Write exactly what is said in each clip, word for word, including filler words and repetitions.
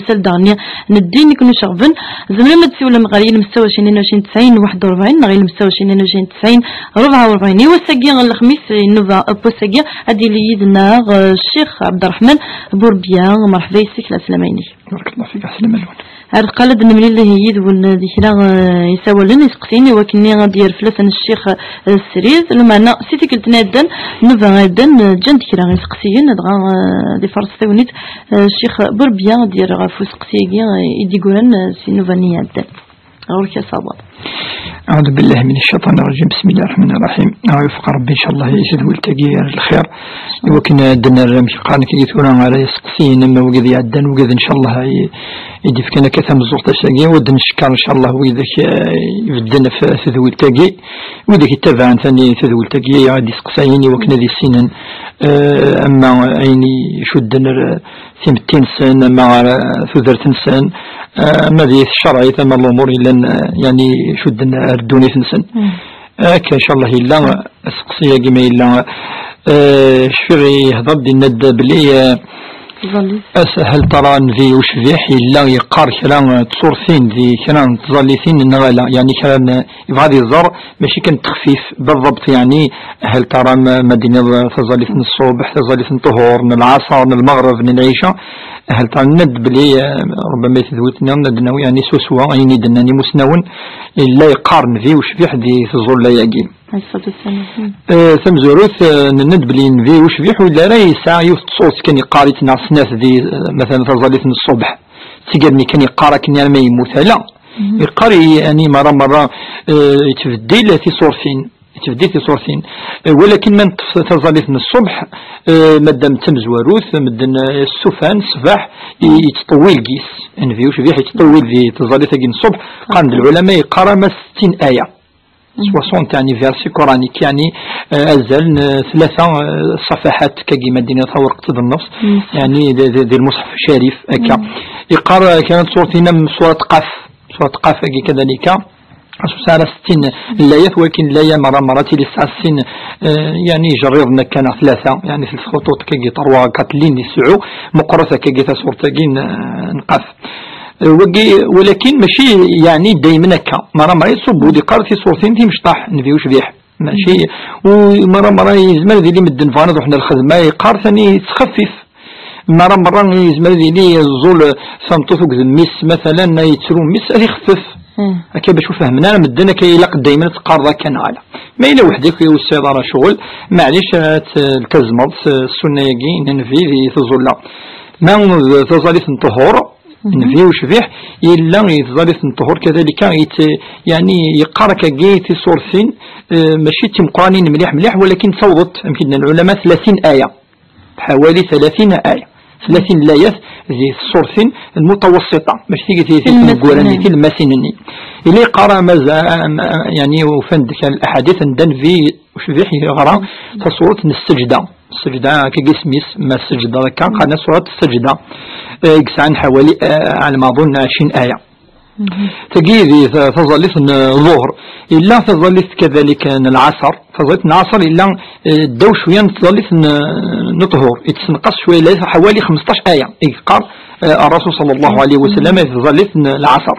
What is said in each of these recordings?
Sal daɣen n ddin i ken-iceɣben. Tzemrem ad tsiwlem ɣer yilmessawa ɛecrin tnin u ɛecrin tesɛin waḥed u rebɛin neɣ yilmessawa ɛecrin tnin u ɛecrin tesɛin rebɛa u rebɛin. I wass-agi n lexmis, nnuba n wass-agi, ad yili yid-neɣ, eh, Ccix Ɛebderreḥman Burbiya. Merḥba yes-k, lɛeslama-inek. Barakallahu fik, ɛeslama-nwen. Ar deqqal ad nemlil yid-wen di kra, eh, isawalen, iseqsiyen, i wakken ad d-yerr fell-asen Ccix, eh, srid, lameɛna si tikkelt-nni iɛeddan, nnuba iɛeddan, eh, ǧǧan-d kra iseqsiyen, dɣa, eh, ad ifaṛes tagnit, eh, Ccix Burbiya ad d-yerr ɣef useqsi-agi, eh, i d-yeggran, eh, si nnuba-nni iɛeddan. Ɣur-k a Sabaḍ. أعوذ بالله من الشيطان الرجيم. بسم الله الرحمن الرحيم. Aɣ-yufeq Ṛebbi, ncallah, i tedwilt-agi ar lxir. I wakken ad d-nerr, amek qqaren akka tura, ar iseqsiyen am wigad iɛeddan, wigad, ncallah, i, i d-yefkan akka tameẓẓuɣt ass-agi, u ad d-neckeṛ, ncallah, widak, eh, ibedden ɣef tedwilt-agi, widak yettabaɛen tani tedwilt-agi, i d-iseqsayen, i wakken ad issinen, eh, ama ayen icudden ar timetti-nsen, ama ɣer, eh, tudert-nsen, eh, ama di tcerɛit, ama lumuṛ yellan, eh, yani, icudden ar ddunit-nsen. Akka, ncallah, yella aseqsi-agi ma yella, eh, cfiɣ ihḍer-d, yenna-d belli, eh, as-, hal tara Nnbi ucbiḥ yella yeqqar kra n tṣurtin di kra n tẓallitin neɣ ala, yani kra n, yebɣa ad iẓer, mačči kan texfif, بالضبط, yani, hal tara ma, ma d-tiniḍ taẓallit n ṣṣubeḥ, taẓallit n ṭṭuhur, n lɛaṣer, n lmeɣreb, n lɛica, hal tara, yenna-d belli, eh, ربما i tedwilt-nni ad d-nawi, yani, swaswa ayen i d-nnan imusnawen, yella yeqqar Nnbi ucbiḥ di tẓulla-agi. Alayhi ṣṣalatu wassalam. Eh, tamezwarut, eh, nenna-d belli Nnbi ucbiḥ ur yelli ara yesɛa yiwet n tṣurt kan yeqqar-itt neɣ snat di, eh, مثلا, taẓallit n ṣṣubeḥ. D tigar-nni kan yeqqar akken arma yemmut, ala. Yeqqar i, yani, merra, merra, eh, yettbeddil tiṣurtin. Yettbeddil tiṣurtin. Eh, walakin ma neṭṭef taẓallit n ṣṣubeḥ, eh, madam d tamezwarut, medden, eh, ssufan, ṣṣbeḥ, i, yettṭewwil gis. Nnbi ucbiḥ yettṭewwil di taẓallit-agi n ṣṣubeḥ. Qqaren-d lɛulama yeqqar ama settin aya. Soixante, yani, verset coranique, yani, eh, azal n, eh, tlata, eh, ṣṣafaḥat, kagi ma d-tiniḍ tawerqet d nnefs, yani, di, di, di lmuṣḥef ccarif, akka. Yeqqar, eh, kra n tṣurtin am surat Qaf, surat Qaf-agi kadalika, ur tesɛi ara settin n layat, walakin laya merra, merra tili tesɛa sin, eh, yani, ijerriḍen akka neɣ tlata, yani, tlata xuṭuṭ, kagi, trois, quatre lignes, yesɛu, meqqret akkagi taṣurt-agi n, n Qaf. Wagi, walakin mačči, yani, daymen akka. Mara, mara yettṣubbu-d, yeqqar tiṣurtin timecṭaḥ, Nnbi ucbiḥ. Mačči, u mara, mara yezmer ad yili medden bɣan ad ruḥen ar lxedma, yeqqar tani yettxeffif. Mara, mara yezmer ad yili yeẓẓul tameṭṭut deg udem-is, matalan, yettru mmi-s, ad ixeffef. Akka bac ur fehmen ara medden, akka ilaq daymen ad teqqareḍ akka neɣ ala. Ma yella weḥd-k ur tesɛiḍ ara ccɣel, maɛlic ad teltazmeḍ s ssunna-agi n Nnbi di tẓulla. Ma d taẓallit n ṭṭuhur, Nnbi ucbiḥ, yella di tẓallit n ṭṭuhur kadalika, yet-, yani, yeqqar akkagi tiṣurtin, eh, mačči d timeqqranin mliḥ mliḥ, walakin ttawḍent, amek i d-nnan lɛulama, tlatin aya. Ḥawali tlatin aya. Tlatin layat di tṣurtin lmutawassita, mačči tigi ti-, ti-, tilemmasin-nni, tilemmasin-nni. Yella yeqqar ama za-, ama, yani, ufan-d kan laḥadit n Nnbi ucbiḥ yeɣra taṣurat n sseǧda. Sseǧda, akka isem-is, ma sseǧda akka, qqaren surat sseǧda. Eh, i yesɛan ḥawali, eh, ɛla ma aḍun ɛecrin aya. Tagi di ta-, taẓallit n, eh, ḍuhr. Yella taẓallit kadalik n lɛaṣer. Taẓallit n lɛaṣer yella, eh, ddaw cwiya n taẓallit n, n ṭṭhur. Yettenqas cwiya, yella ḥawali xmesṭac aya. I yeqqar, eh, Ṛṛasul ṣalla Llahu ɛalayhi wa sallam, i taẓallit n lɛaṣer.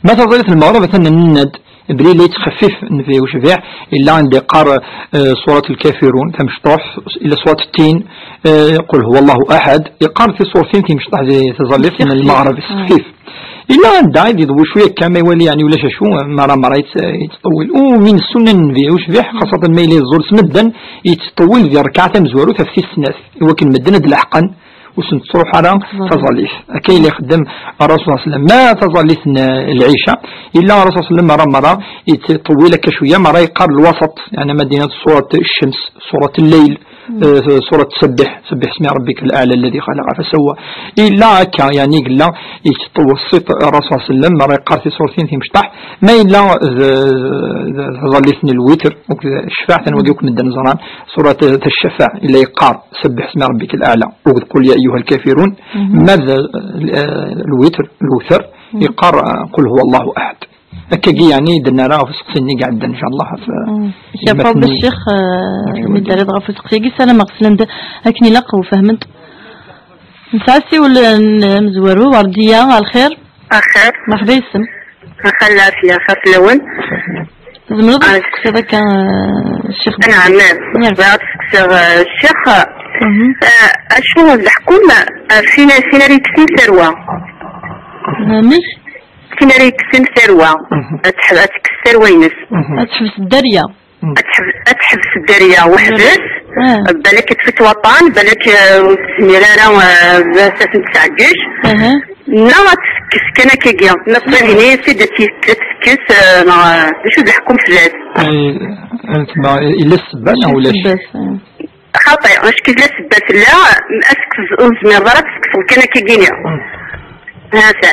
Ma taẓallit n lmeɣreb, atan nenna-d belli la yettxeffif Nnbi ucbiḥ, illa anda yeqqar, eh, surat lkafirun, tamecṭuḥt, illa surat ttin, eh, qul huwa Llahu aḥad, yeqqar tiṣurtin timecṭaḥ di taẓallit n lmeɣreb, s texfif. Illa anda i d-iḍewwi cwiya akka, ma iwali, yani, ulac acu, mara, mara yett-, yettṭewwil. U min ssunna n Nnbi ucbiḥ, xaṣṣatan ma yella yeẓẓul s medden, yettṭewwil di rrekɛa tamezwarut ɣef tis snat, i wakken medden ad d-leḥqen, ur sen-tettruḥ ara taẓallit. Akka yella ixeddem Ṛṛasul ṣalla Llahu ɛalayhi wa sallam. Ma taẓallit n lɛica, yella Ṛṛasul ṣalla Llahu ɛalayhi wa sallam, mara, mara yettṭewwil akka cwiya, mara yeqqar lwaseṭ, yani, ma d-tiniḍ surat Ccems, surat Lleyl, eh, surat Sebbih, سبح اسم ربك الأعلى الذي خلق فسوى. Yella akka, yani, yella yettṭewwil Ṛṛasul ṣalla Llahu ɛalayhi wa sallam, mara yeqqar tiṣurtin timecṭaḥ, ma yella d, d, d taẓallit n lwitr, akked ccfaɛa, wagi akk medden ẓran, surat Ccafaɛa, yella yeqqar سبح اسم ربك الأعلى, akked قل يا أيها الكافرون, ma d, eh, lwitr, lwitr, yeqqar, eh, قل هو الله أحد. Akkagi, yani, i d-nerra ɣef useqsi-nni i iɛeddan, ncallah, ɣef, eh, Ccix, eh, mi d-terriḍ ɣef useqsi-agi, ssarameɣ slan-d akken ilaq u fehmen-t. Nesɛa asiwel n mezwaru, Werdiya, ɣer lxir. Axir. Merḥba yes-m. Axir lɛafiya, xir fell-awen. Tzemreḍ ad Ah. Teqsiḍ akka, eh, ccix? Anɛam. Bɣiɣ ad seqsiɣ, eh, ccix. Mhm. Eh, acu d leḥkum, eh, sin, sin ara yekksen tarwa? Amek? Sin ara yekksen tarwa. Mhm. Ad teḥ-, ad tekkes tarwa-ines. Mhm. Ad teḥbes dderya. Mhm. Ad teḥb-, ad teḥbes dderya weḥd-s. Ah. Balak ad tfut waṭan, balak, eh, ur tezmir ara, eh, ad ten-tesɛeggec. Aha. Neɣ ad tekkes kan akkagi. Neɣ tagini, si d ad tt-, ad tekkes, eh, neɣ, eh, d acu d leḥkum fell-as? Ay, ay, tma, illa ssebba neɣ ulac? Ssebba-s, ah. Xaṭi, acku la ssebba tella, ad tekkes, ur tezmireḍ ara ad tekkes kan akkagini. Mm. Hata.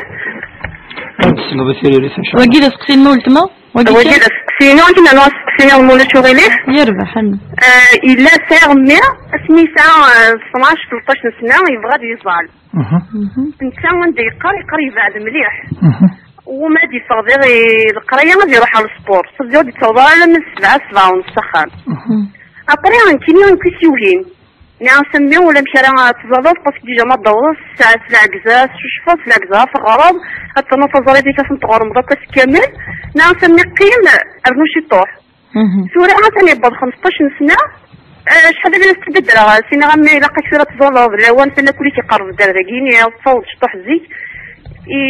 Ad tesleḍ i tiririt, in ca Allah. Wagi d aseqsi n weltma? Wagi d aseqsi-inu, akken ad aseqsi-inu, ma ulac uɣilif. Yerbeḥ, amen. Eh, yella sɛiɣ mmi, asmi yesɛa, eh, tnac, tleṭṭac n sna, yebɣa ad yeẓẓal. Mhm. Mhm. Netta anda yeqqar, yeqqar yebɛed mliḥ. Mhm. Wuma ad yeffeɣ diɣ i leqraya, ad iruḥ ɣer lsport. Tebdiɣ ad yettaweḍ ara alamma d sebɛa, sebɛa u ness s axxam. Mhm. Après, nekkini, nekk i s-yugin. Nniɣ-as a mmi, ulamek ara tẓalleḍ, parce que déjà ma d-tawḍeḍ, tesɛa s lɛegza, teccucfeḍ s lɛegza, ad teɣreḍ, ad ternuḍ taẓallit-ik, ad ten-tɣermeḍ akk ass kamel. Nniɣ-as a mmi, qqim, rnu ciṭuḥ. Mhm. Tura atan yewweḍ xemseṭṭac n sna, eh, acḥal d ayen as-ttbeddreɣ, s-iniɣ a mmi, ilaq-ak tura ad tẓalleḍ, lawan atan akk-ik iqerreb-d ar dagi, nniɣ-as tessawḍeḍ ciṭuḥ zik, i,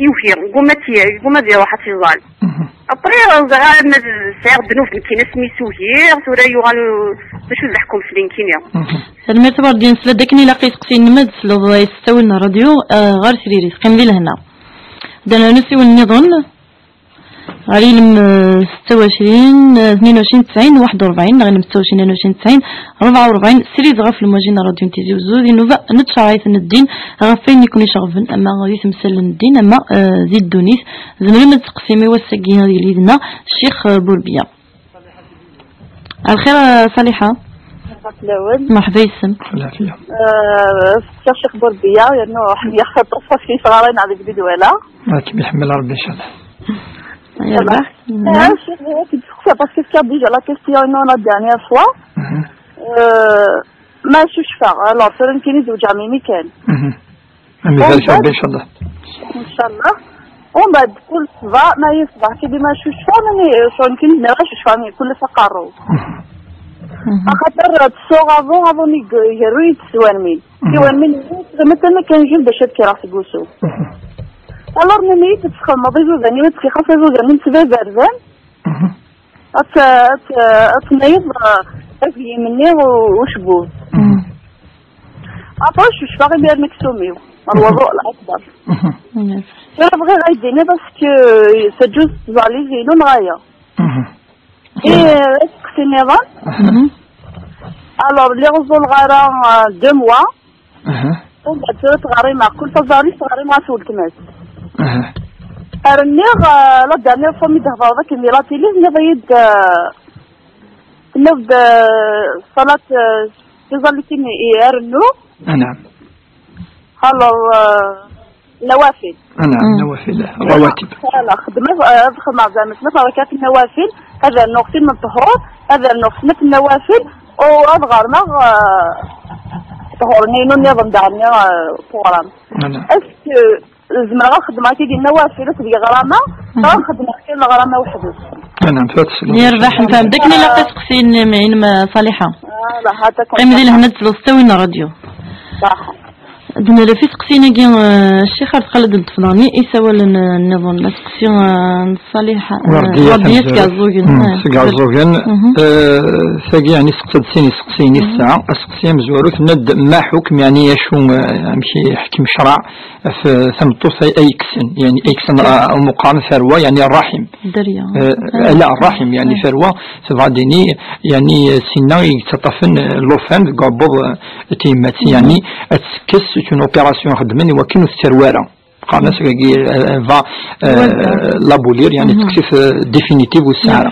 yuki, guma t-, guma ad iruḥ ad t-iẓall. Mhm. Après, ẓriɣ ara ma d-, sɛiɣ ddnub nekkini asmi s-ugiɣ, tura yuɣal d acu d leḥkum fell-i nekkini. Mhm. Tanemmirt a Werdiya, nesla-d akken ilaq iseqsiyen-nnem ad tesleḍ i ttawil n ṛṛadyu, eh, ɣer tiririt. Qqim di lehna. Da nernu asiwel nniḍen. Ɣer yilem, eh, setta u ɛecrin, eh, tnin u ɛecrin, tesɛin, waḥed u ṛebɛin, neɣ yilem setta u ɛecrin, tnin u ɛecrin, tesɛin, ṛebɛa u ṛebɛin, srid ɣef lmwajin n ṛṛadyu n Tizi Uzzu, di nnuba n tcerɛit n ddin, ɣef wayen i ken-iceɣben, ama di temsal n ddin, ama, eh, di ddunit. Tzemrem ad teqsim i wass-agi ad yili yid-neɣ Ccix, eh, Burbiya. Ɛelxir a Ṣaliḥa. Merḥba fell-awen. Merḥba yes-m. Lɛafiya. Eh, Ccix Burbiya, yernu ḥemmleɣ aṭas ɣef yisɣaren deg Bidwala. Ad kem-iḥemmel Ṛebbi, in ca Allah. Yerbeḥ. Eh, Ccix, ad k-id-seqsiɣ, parce que tefkiḍ déjà la question-inu la dernière fois. Mhm. Eh, ma cucfeɣ, alors, tura nekkini zewǧeɣ melmi kan. Mhm. Ad ibarek Ṛebbi, in ca Allah. In ca Allah. Umbeɛd kul ṣṣbeḥ, ma yesbeḥ kidi ma cucfeɣ, mani, ccɣel nekkini zemreɣ ad cucfeɣ, mani, kul ass aqerru. Mhm. Mhm. Axaṭer tsuɣ aḍu, aḍu-nni igerru-yi-d s twermin. Mhm. Tiwermin-nni, matan akken jil bac ad kkreɣ seg wusu. Mhm. Alors, nnan-iyi-d ad txedmeḍ iẓudan-iw, ad txelxeḍ iẓudan-nni n ttbaba rban. Mhm. Ad t-, ad t-, ad tnayeḍ, eh, aglim-nni u-, ucebbub. Mhm. Après, cucfeɣ imir n aksum-iw, الوضوء الأكبر. Mhm. Tura bɣiɣ ad yi-d-tiniḍ est-ce que teǧǧuẓ tẓallit-inu neɣ ala. Mhm. I aseqsi nniḍen? Mhm. Alors, lliɣ ur ẓẓulleɣ ara, eh, deux mois. Aha. Umbeɛd tura ttɣerrimeɣ, kul taẓallit ttɣerrimeɣ-as weltma-s. Aha. Rniɣ, eh, la dernière fois mi d-thedreḍ akken di la télé, tenniḍ-iyi-d, eh, tenniḍ-d, eh, ṣṣalat, eh, tiẓallitin i, i rennuɣ. Anɛam. Alors, eh, nawafil. Anɛam, mm, nawafil, rawatib. Voilà, xedmeɣ, eh, ad xedmeɣ zeɛma snat rakat nawafil, ad rnuɣ sin n ṭṭhur, ad rnuɣ snat n nawafil, u ad ɣermeɣ, eh, ṭṭhur-nni-inu nniḍen daɣen, eh, program. Voilà. Est-ce que zemreɣ ad xedmeɣ akka di nawafil akked yiɣrama, mhm, ad xedmeɣ kan leɣrama weḥd-s? Voilà, tura tesliḍ. Yerbeḥ, nfehmed akken ilaq aseqsi-nni, ma Ṣaliḥa. Voilà, hatakum. Qqim di lehna ad tesleḍ s ttawil n ṛṛadyu. Ṣaḥa. Ad nalef iseqsiyen-agi, eh, Ccix, ar tqal ad d-neṭṭef daɣen isawalen, eh, nniḍen. Aseqsi, eh, n Ṣaliḥa, eh, Werdiya Werdiya seg Ɛeẓẓugen. Mm, eh, seg Ɛeẓẓugen. Mhm. Eh, tagi, yeɛni, teseqsa-d sin iseqsiyen i tesɛa. Mhm. Aseqsi amezwaru, tenna-d ma ḥukm, yeɛni, acu, eh, amek i yeḥkem ccreɛ ɣef tameṭṭut ay, ay yekksen, yeɛni, ay yekksen, eh, umuqar n tarwa, yeɛni, ṛṛaḥim. Dderya. Eh, ah, ala, ṛṛaḥim, yeɛni, ah, tarwa, tebɣa ad d-tini, yeɛni, sinna i yettaṭṭafen, eh, llufan deg uɛebbuḍ, eh, n tyemmat, mhm, yeɛni, ad tekkes, c'est une opération xeddmen i wakken ur tettarew ara. Qqaren-as wagi, eh, va, eh, l'abolir, yeɛni, mhm, tekkes-it, eh, définitive ur tesɛi ara.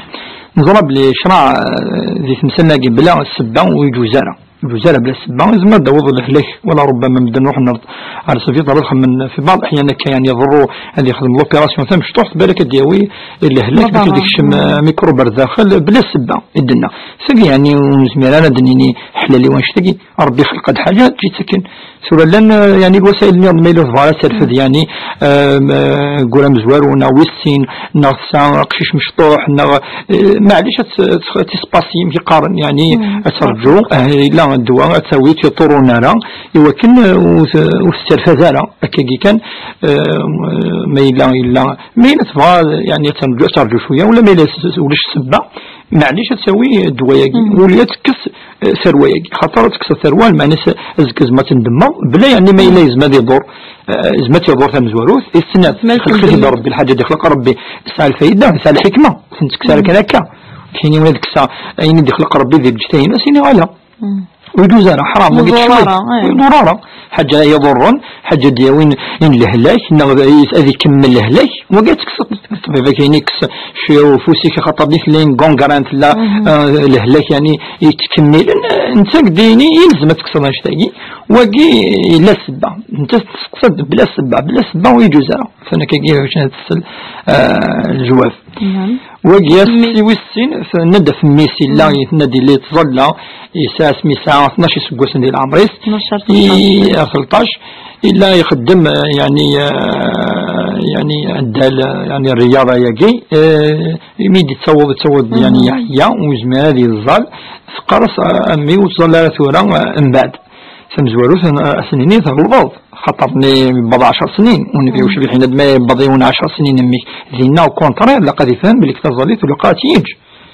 Neẓra belli ccreɛ, eh, di temsal-agi bla ssebba ur yeǧuz ara. Ur yeǧuz ara bla ssebba, yezmer ad d-taweḍ lehlak, wala rubbama medden ruḥen ar, ar sbiṭar ad xedmen fi baɛḍ leḥyan akka, yeɛni, iḍerru ad yexdem l'opération tamecṭuḥt, balak ad d-yawi lehlak, balak ad yekcem, eh, mikrub ar daxel, bla ssebba, i d-tenna. Tagi, yeɛni, ur nezmir ara ad d-nini ḥlal i wannect-agi, Ṛebbi ixleq-d ḥaǧa, ǧǧet akken. Tura llan, eh, yani, lwasayel-nniḍen, ma yella tebɣa ad terfed, yani, eh, m-, eh, ggur amezwaru, neɣ wis sin, neɣ tesɛa aqcic mecṭuḥ, neɣ, eh, maɛlic ad t-, ad t-, ad tispasim, i qqaren, yani, ad terǧu, eh, yella ddwa, ad tawi, ur tt-iḍurrun ara, i wakken, eh, ur t-, ur tetterfad ara. Akkagi kan, eh, ma yella, yella, ma yella tebɣa, yani, ad terǧu, ad terǧu cwiya, wala ma yella s-, s-, ulac ssebba, maɛlic ad tawi ddwa-yagi, wala ad tekkes, eh, tarwa-yagi. Xaṭer ad tekkes tarwa, lmeɛna-s azekka tzemmer ad tendem, bla, yani, ma yella yezmer ad iḍur, eh, yezmer ad iḍur tamezwarut, i snat, yezmer ad ixleq-it-id tendem. Rebbi, lḥaǧa ad ixleq Rebbi, tesɛa lfayda, tesɛa lḥikma, ur ten-tekkes ara kan akka. Kini win ad kkseɣ, ayen i d-ixleq Rebbi di lǧetta-inu, ad s-iniɣ ala. Ur iǧuz ara, ḥram, ur iḍur ara, eh. Ur iḍur ara. Ḥaǧa iḍurren, ḥaǧa d-yawin in lehlak, neɣ d-, ad ikemmel lehlak, wagi ad tekkseḍ. Ṭṭbib akken ikkes cwiya ufus-ik, axaṭer di tella une gangrène, tella, eh, lehlak, yani, yettkemmilen, eh, netta deg dini, yelzem ad tekkseḍ annect-agi. Wagi yella ssebba. Netta testeqsa-d bla ssebba, bla ssebba ur iǧuz ara. Atan akkagi bac ad tsel, eh, lejwab. Wagi ass wis sin, tenna-d ɣef mmi-s yella, tenna-d yella yettẓalla, yesɛa asmi yesɛa tnac iseggasen di leɛmer-is, i, ar tleṭṭac, yella ixeddem, eh, yani, eh, yani, addal, eh, yani, rriyada-yagi, eh, imi d-yettaweḍ, yettaweḍ, yani, yeɛya, ur yezmir ad yeẓẓal, teqqar-as, eh, a mmi, ur ttẓalla ara tura, eh, mbeɛd. Tamezwarut, a-, ad s-nini tɣelḍeḍ, xaṭer-nni yewweḍ ɛecr snin, ur nbi ucbiḥ yenna-d ma yewweḍ yiwen ɛecr snin, mmi-k. Dinna, au contraire, ilaq ad ifhem belli taẓallit ur ilaq ara ad tt-yeǧǧ.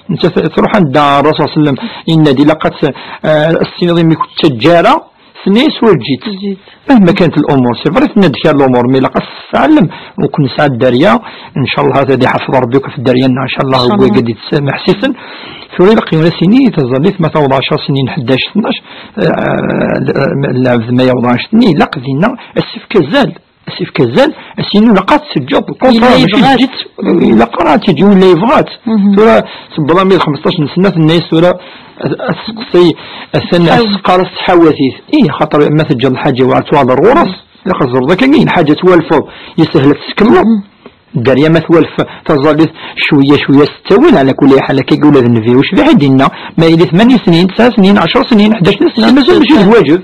Netta t-, truḥ anda Ṛṛasul صلى الله عليه وسلم yenna-d ilaq ad t-, eh, ad s-tiniḍ i mmi-k ur tt-ttaǧǧa ara, tenna-yas ur ǧǧit. Ur ǧǧit. Mahma kanat lumuṛ, c'est vrai, tenna-d kra lumuṛ, mais ilaq ad s-tɛellem, u ken nesɛa dderya, ncallah ad iḥafeḍ Ṛebbi akk ɣef dderya-nneɣ, ncallah, ncallah. Wagi ad d-yettmeḥsisen. Tura ilaq yiwen ad s-yini, taẓallit ma taweḍ ɛecr snin, ḥdac, tnac, eh, eh, lɛebd ma yewweḍ annect-nni, ilaq dinna ad s-ifk azal, ad s-ifk azal, ad s-yini ilaq ad teǧǧeḍ, yella contraire, mačči yebɣa-tt. Ilaq ara ad teǧǧ, yella yebɣa-tt. Tura tewweḍ armi d xmesṭac n sna, tenna-yas tura ad, ad tseqsi, atan ad teqqar-as tḥawatit. Ih, xaṭer ma teǧǧeḍ lḥaǧa ur ad tuɣal ɣur-s, ilaq ad teẓreḍ akka, lḥaǧa twalfeḍ, yeshel ad tt-tkemmleḍ. Dderya ma twalef taẓallit cwiya cwiya s ttawil, ɛla kulli ḥal, akka ula d nnbi ucbiḥ i d-inna, ma yili tmanya snin, tesɛa snin, ɛecr snin, ḥdac snin, mazal mačči d lwaǧeb.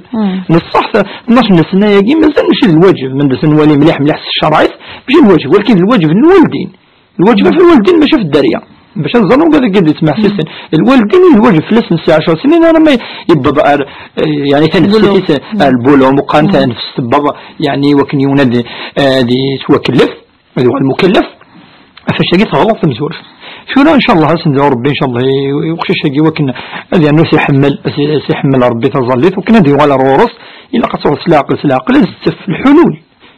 Neṣṣaḥ, tnac n sna-agi mazal mačči d lwaǧeb, ma nda s-nwali mliḥ mliḥ s tcerɛit, mačči d lwaǧeb, walakin d lwaǧeb n lwaldin. Lwaǧeb ɣef lwaldin, mačči ɣef dderya. Bac ad ẓren wigad i d-yettmeḥsisen. Lwaldin, lwaǧeb fell-asen si ɛecr snin, arma yewweḍ ar, eh, yani, tanefsit, ar lbulum, uqan tanefsit tewweḍ, yani, wakken yiwen ad, ad yettwakellef. Ad yuɣal mukellef, ɣef wacu-agi teɣleḍ tamezwarut. Tura, ncallah, ad s-nedɛu Rebbi, ncallah, i, i uqcic-agi, wakken ad yernu s-iḥemmel, s-, s-iḥemmel Rebbi taẓallit, wakken ad yuɣal ar ɣur-s, ilaq ad tuɣal s leɛqel, s leɛqel, ad tettaf lḥulul.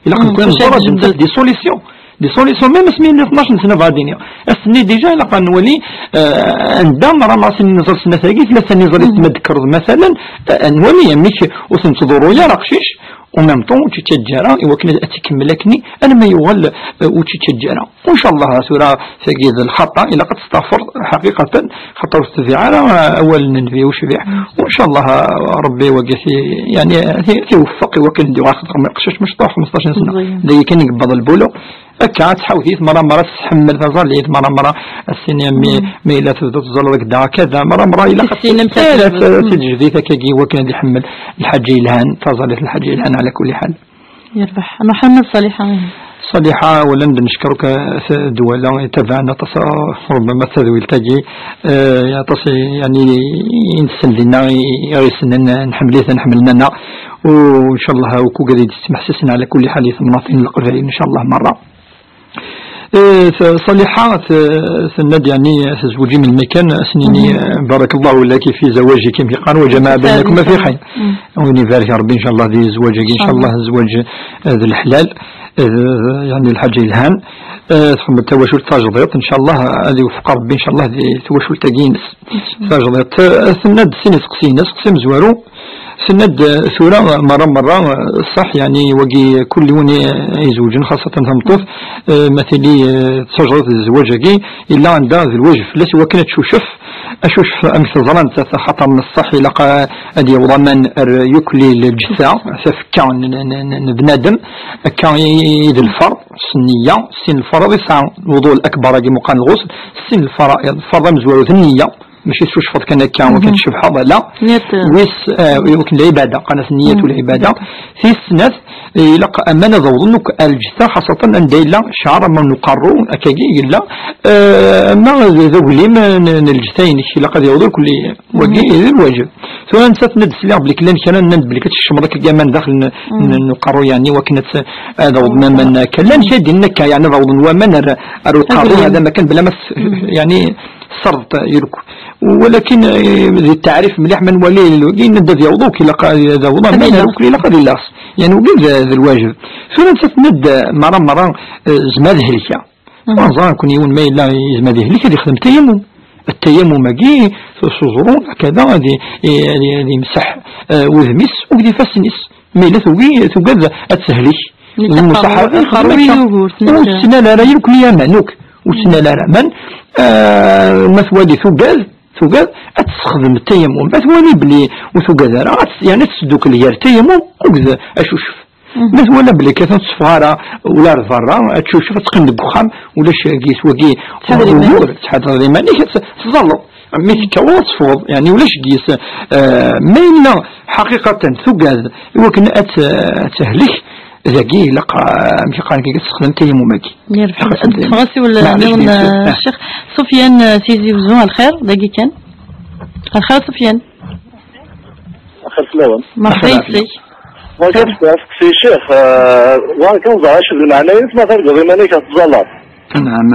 Ilaq nekk ad nẓer, ad nttaf des solutions. Des solutions, même asmi yella tnac n sna bɣa ad iniɣ. Ass-nni déjà ilaq ad nwali, eh, anda ara asen-nẓer snat-agi, tlata niẓer i tma d-tekkreḍ, masalan, eh, ad nwali amek ur ten-tḍurru ara aqcic, en même temps, ur tt-ittaǧǧa ara, i wakken ad tt-ikemmel akkenni, alma yuɣal, eh, ur tt-ittaǧǧa ara. Ncallah, tura, tagi d lxaṭa, ilaq ad testaɣfeḍ, ḥaqiqatan, xaṭer ur tetbiɛ ara, eh, awal n nnbi ucbiḥ. Ncallah, eh, Rebbi wagi ti-, yani, ti-, tiweffeq i wakken d-yuɣal xaṭer ma iqcic mecṭuḥ xmesṭac n sna. Dagi kan i yewweḍ lbulu. Akka, ad tḥawet-it, mara mara ad tḥemmel taẓallit, mara mara ad s-tini, mi, mi yella tebda tẓallit deg da, kada, mara mara ilaq ad s-tini amek ad tḥemmel. Ad t-teǧdid akkagi, wakken ad iḥemmel lḥaǧa yelhan, taẓallit lḥaǧa yelhan, ɛla kulli ḥal. Yerbeḥ. Nruḥ ad naf Ṣaliḥa. Ṣaliḥa, wala ad neckeṛ akk, eh, ddwala, itabaɛen aṭas, eh, ṛubbama tadwilt-agi, eh, aṭas, eh, yani, i nessen dinna, i, i ɣ-yessnen, eh, nḥemmel-iten, ḥemmlen-aneɣ. U, ncallah, akk wigad i d-yettmeḥsisen, ɛla kulli ḥal, i temnaḍin n Leqbayel, ncallah, merra. Eh, t-, Ṣaliḥa, t-, tenna-d, yani, tezweǧ i melmi kan, ad s-nini, eh, بارك الله لك في زواجك, amek yeqqar, وجمع بينكما في خير. Win ibarek Rebbi, ncallah, di zzwaǧ-agi, ncallah, zzwaǧ, eh, d leḥlal, eh, d, d, yani, lḥaǧa yelhan. Eh, txemmel tawacult tajdiṭ, ncallah, ad iwefeq Rebbi, ncallah, di twacult-agi-ines. Tajdiṭ, eh, tenna-d sin iseqsiyen, aseqsi amezwaru, tenna-d, eh, tura, merra, merra, eh, ṣṣeḥ, yani, wagi, kul yiwen i, i izewǧen, xaṣṣatan tameṭṭut, eh, ma tili, eh, d tajdiṭ di zzwaǧ-agi, yella anda d lwajeb fell-as i wakken ad tcucef, acucef, amek teẓra nettat, axaṭer n ṣṣeḥ ilaq a-, ad yaweḍ aman ar yukli lǧetta, tafekka n, n, n, n, n bnadem, akka i, i d lferḍ, s nniya, sin lfaraḍ i tesɛa lwuḍu akbar-agi meqqar n lɣusl, sin lfaraḍ, lferḍ amezwaru d nniya, Mačči tcucfeḍ kan akka, wakken tcebḥeḍ, ala. Niyat, eh, wis, eh, wakken lɛibada, qqaren-as niyat u lɛibada. Tis snat, eh, ilaq aman ad awḍen akk ar lǧetta, xaṣatan anda yella cɛer ama n uqerru, akkagi yella, eh, ama d, d aglim n, n lǧetta-inek, ilaq ad yawḍ akk li, wagi d lwaǧeb. Tura nettat tenna-d, sliɣ belli llan kra nnan-d belli ad tcemmeḍ akk aman daxel n, n, n uqerru, yeɛni wakken ad, ad awḍen aman akka. Llan kra d-yennan akka, yeɛni ad awḍen waman ar, ar uqerru, hada makan bla ma s-, yeɛni, ṣṣerḍ yurku. Walakin, eh, di ttaɛrif mliḥ ma nwali, yenna-d ad yaweḍ akk, ilaq ad yaweḍ, aman ar ukli ilaq ad ilaɣ. Yeɛni, wagi d, d lwaǧeb. Tura nettat tenna-d, eh, mara, mara, eh, zma ad helkeɣ. Ur neẓra nekkni yiwen ma yella yezmer ad yehlek, ad yexdem tayamum. Ttayamum-agi, s uẓru, hakada, ad i-, i-, ad i-, ad yemseḥ, eh, wudem-is, akked ifassen-is. Ma yella tugi, tugad ad tehlek. Lmusaḥaba ixdem akka. Ur tt-tnal ara yakk liyaman, akk. Ur tt-tnal ara. Man, eh, ma twali tugad, tugad ad tessexdem ttayamum. Ma twali belli ur tugad ara, ad tt-, yeɛni ad tesdukkel gar ttayamum akked acucef. Ma twala belli kan ur tetteffeɣ ara ula ar berra, ad tcucef, ad teqqim deg uxxam, ulac deg-s wagi ugur, tettḥadareḍ iman-ik, ad t-, tẓalleḍ. Mi tekkaweḍ ad teffɣeḍ, yeɛni ulac deg-s, eh, ma yella ḥaqiqatan tugad i wakken ad t-, ad tehlek, dagi ilaq, eh, amek i qqaren, ad tessexdem tayamum-agi. Ad teffeɣ-as i wul nniḍen, eh, Ccix Sufyan, eh, Tizi Wezzu, a lxir, dagi kan. A lxir a Sufyan. Axir fell-awen. Merḥba yes-k. Bɣiɣ ad steqsi ccix, eh, bɣiɣ kan ẓer acu d lmeɛna-ines ma targeḍ iman-ik ad tẓalleḍ. Anɛam.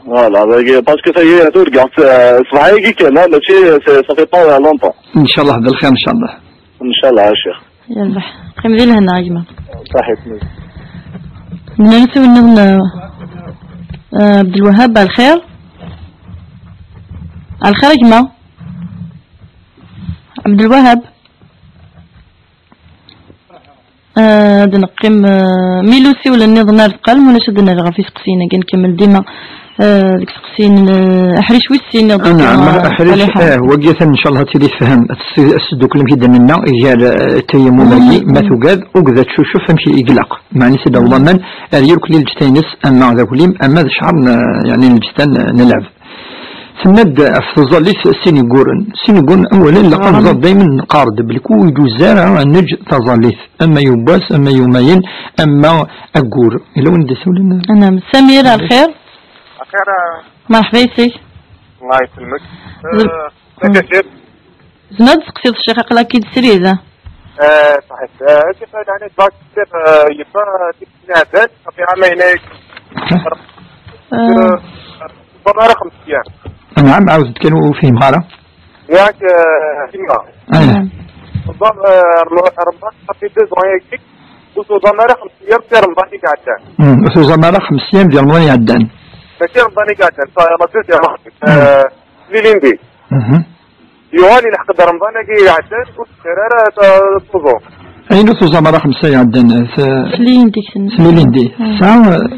Voilà, dagi, parce que tagi turgaɣ, eh, ṣṣbeḥ-agi kan, ah, mačči, ça, ça fait pas longtemps. Ncallah d lxir, ncallah. Ncallah a ccix. Yerbeḥ. Qqim di lehna a gma. Ṣaḥit. Nnan-as i win nniḍen, eh, eh, Abdelwahab, a lxir. A lxir a gma. Abdelwahab. Eh, ad neqqim, eh, mi llan usiwel nniḍen ar deqqal, ma ulac ad d-nerr ɣef iseqsiyen-agi, ad nkemmel dima, eh, deg iseqsiyen, eh, aḥric wis sin. Anɛam, eh, aḥric, eh, wagi atan, ncallah, ad tili tefhem, ad s-, ad s-tedduklem i d-nenna, gar, eh, tayamum-agi, ma tugad, akked ad tcucef amek i ilaq. Meɛna ad d-taweḍ aman, ar yurkel i lǧetta-ines, ama d aglim, ama d cɛer n, yeɛni n lǧetta n, n lɛebd. Tenna-d ɣef tẓallit sin igguren. Sin igguren, awalen, ilaq ad nẓer daymen, neqqar-d belli ur iǧuz ara ad neǧǧ taẓallit, ama yiwwas, ama yumayen, ama aggur. Yella win i d-isawlen? Anɛam. Samir, a lxir. Axir, eh, merḥba yes-k. Allah yesselmek. Zem-, eh, dak a ccix. Tzemreḍ ad testeqsiḍ ccix, aql-ak-id srid. Eh, ṣaḥit. Eh, a ccix, yeɛni, bɣiɣ ad d-ssaqsiɣ, eh, yebba, eh, tikkelt iɛeddan, ɣef iɛamayen-agi. Eh. Ur ẓẓallen ara xems eyyam. Anɛam, ɛawed-d kan, ur fhimeɣ ara. Yak, eh, yemma. Eh. Ẓẓal, eh, Remḍan, ɣef deux ans-agi, ur tuẓam ara xems eyyam si Remḍan i iɛeddan. Hmm, ur tuẓam ara xems eyyam di Remḍan iɛeddan. Mačči Remḍan i iɛeddan, ça, la deuxième année. Hmm. Eh, les lundis. Mhm. Yuɣal ilḥeq-d Remḍan-agi iɛeddan, ur tezmir ara ad tuẓum. Ayen ur tuẓam ara xemsa iɛeddan, t-, s lindi. Mm. Tesɛa, eh,